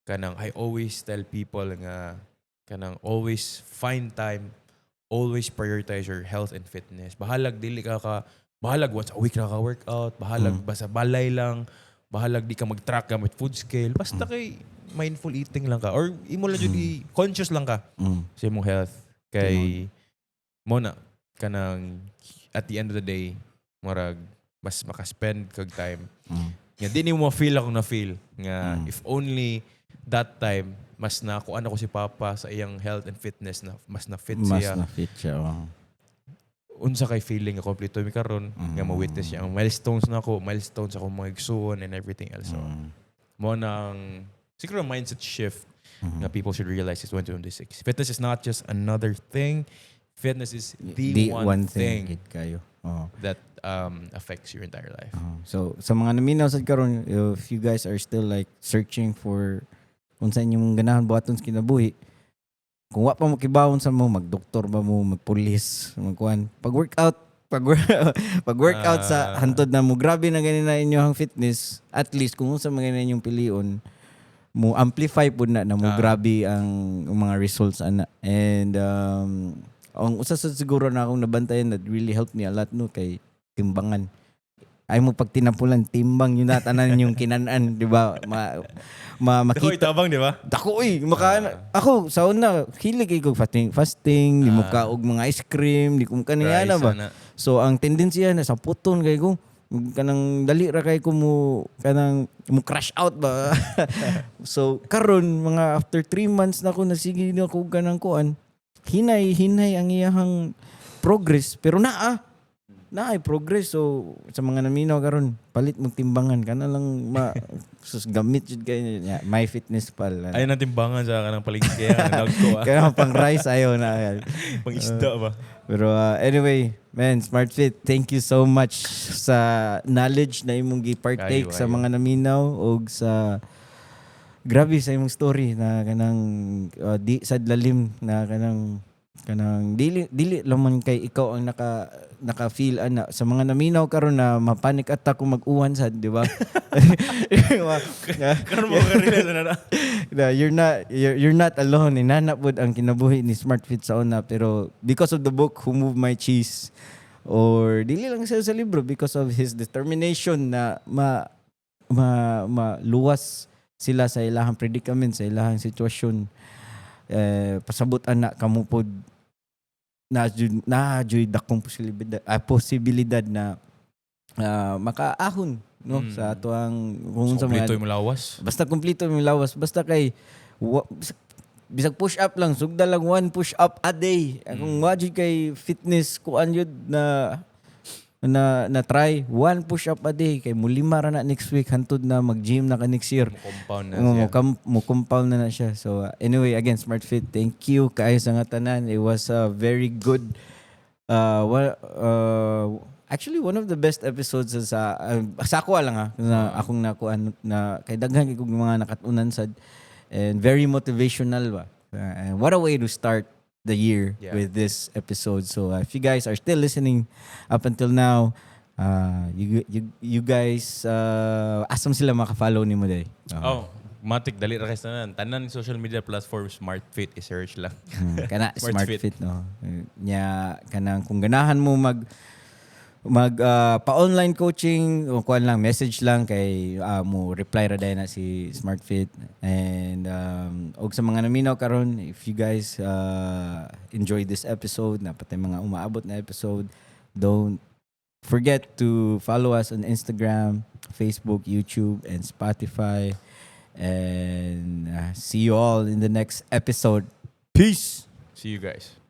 kanang I always tell people nga kanang always find time, always prioritize your health and fitness. Bahalag dili ka, bahalag once a week na ka workout, bahalag basta balay lang, bahalag di ka mag-track gamit food scale, basta kay mindful eating lang ka or imo lang jud conscious lang ka sa imong health, kay mo na kanang at the end of the day, murag mas makaspend kag time nga di nimo ma-feel akong na-feel nga if only that time mas na kuan ako si Papa sa iyang health and fitness na mas na fit Mas siya, na fit siya. Oh. Unsa kay feeling nga kompleto mi karon nga ma-witness siya ang milestones nako, milestones akong mga igsuon and everything else. So mo nang siguro mindset shift nga people should realize is 2026, fitness is not just another thing, fitness is the one thing Gid kayo. Oh. that affects your entire life. Oh. So sa mga naminaw sad karon, if you guys are still like searching for unsa inyong ganahan buhaton sa kinabuhi, kung wa pa mo kibawon sa mo, magdoktor ba mo, magpulis, magkuan, pag workout sa hantod na mo grabe na gani na inyong fitness, at least kung unsa man gani inyong pilion, mo amplify pud na na mo grabe ang mga results ana. And ang usa sa siguro na akong nabantayan that really helped me a lot, no, kay timbangan ay mo pagtinapulan timbang yun na tanan yung kinan-an, di ba, ma Dako makita itabang, di ba? Dako oy, maka ako sa una hilig kay ko fasting, fasting, di mo ka og mga ice cream, di ko kaniya na Rice, ba. ana. So ang tendency na sa puton kay ko kanang dali ra kay ko mo kanang mo crash out ba. So karon mga after 3 months na ko nasige na ko kanang kuan. Hinay hinay ang iyahang progress, pero naa naay progress. So sa mga naminaw karon, palit mong timbangan kana lang ma sus gamit jud kay niya My Fitness Pal. Ayun ang timbangan sa kanang palengke, ang dagko ah. Kaya pang rice ayaw na. Pang isda ba? Pero anyway, man, Smart Fit, thank you so much sa knowledge na imong gi-partake Kayo, sa ayo. mga naminaw og sa grabe sa imong story na kanang di sa lalim na kanang kanang dili dili laman kay ikaw ang naka feel ana. Sa mga naminaw karon na ma-panic attack kung mag-uwan sad, di ba? Karon mo ka-realize na na. Na you're not alone. Inana pod ang kinabuhi ni Smart Fit sa una, pero because of the book Who Moved My Cheese, or dili lang siya sa libro, because of his determination na ma ma maluwas sila sa ilahang predicament, sa ilahang sitwasyon, eh, pasabot ana kamo pod na jud dakong posibilidad na makaahon, no, sa atuang kung So, sa mga kompleto yung lawas. Basta kumpleto yung lawas, basta kay wa, Bisag push up lang, sugda lang one push up a day. Kung wa jud kay fitness kuan jud na try one push up a day kay mulima ra na next week hantod na mag-gym na ka next year. Mo-compound na Mo siya. Mo compound na siya. So anyway, again, Smart Fit, thank you kaayo sa nga tanan. It was a very good actually one of the best episodes sa ako lang ha na akong nakuan na kay daghan kay kog mga nakatunan sad and very motivational ba. And what a way to start the year with this episode. So if you guys are still listening up until now, you guys, asa man sila maka-follow nimo day? Oh, matik dali ra kay tanan. Tanan social media platform, Smart Fit, i-search lang. Kana Smart Smart Fit. Fit, no. Nya kanang kung ganahan mo mag pa-online coaching o kuan lang, message lang kay mo reply ra dayon na si Smart Fit. And og sa mga naminaw karon, if you guys enjoyed this episode na pati mga umaabot na episode, don't forget to follow us on Instagram, Facebook, YouTube and Spotify, and see you all in the next episode. Peace. See you guys.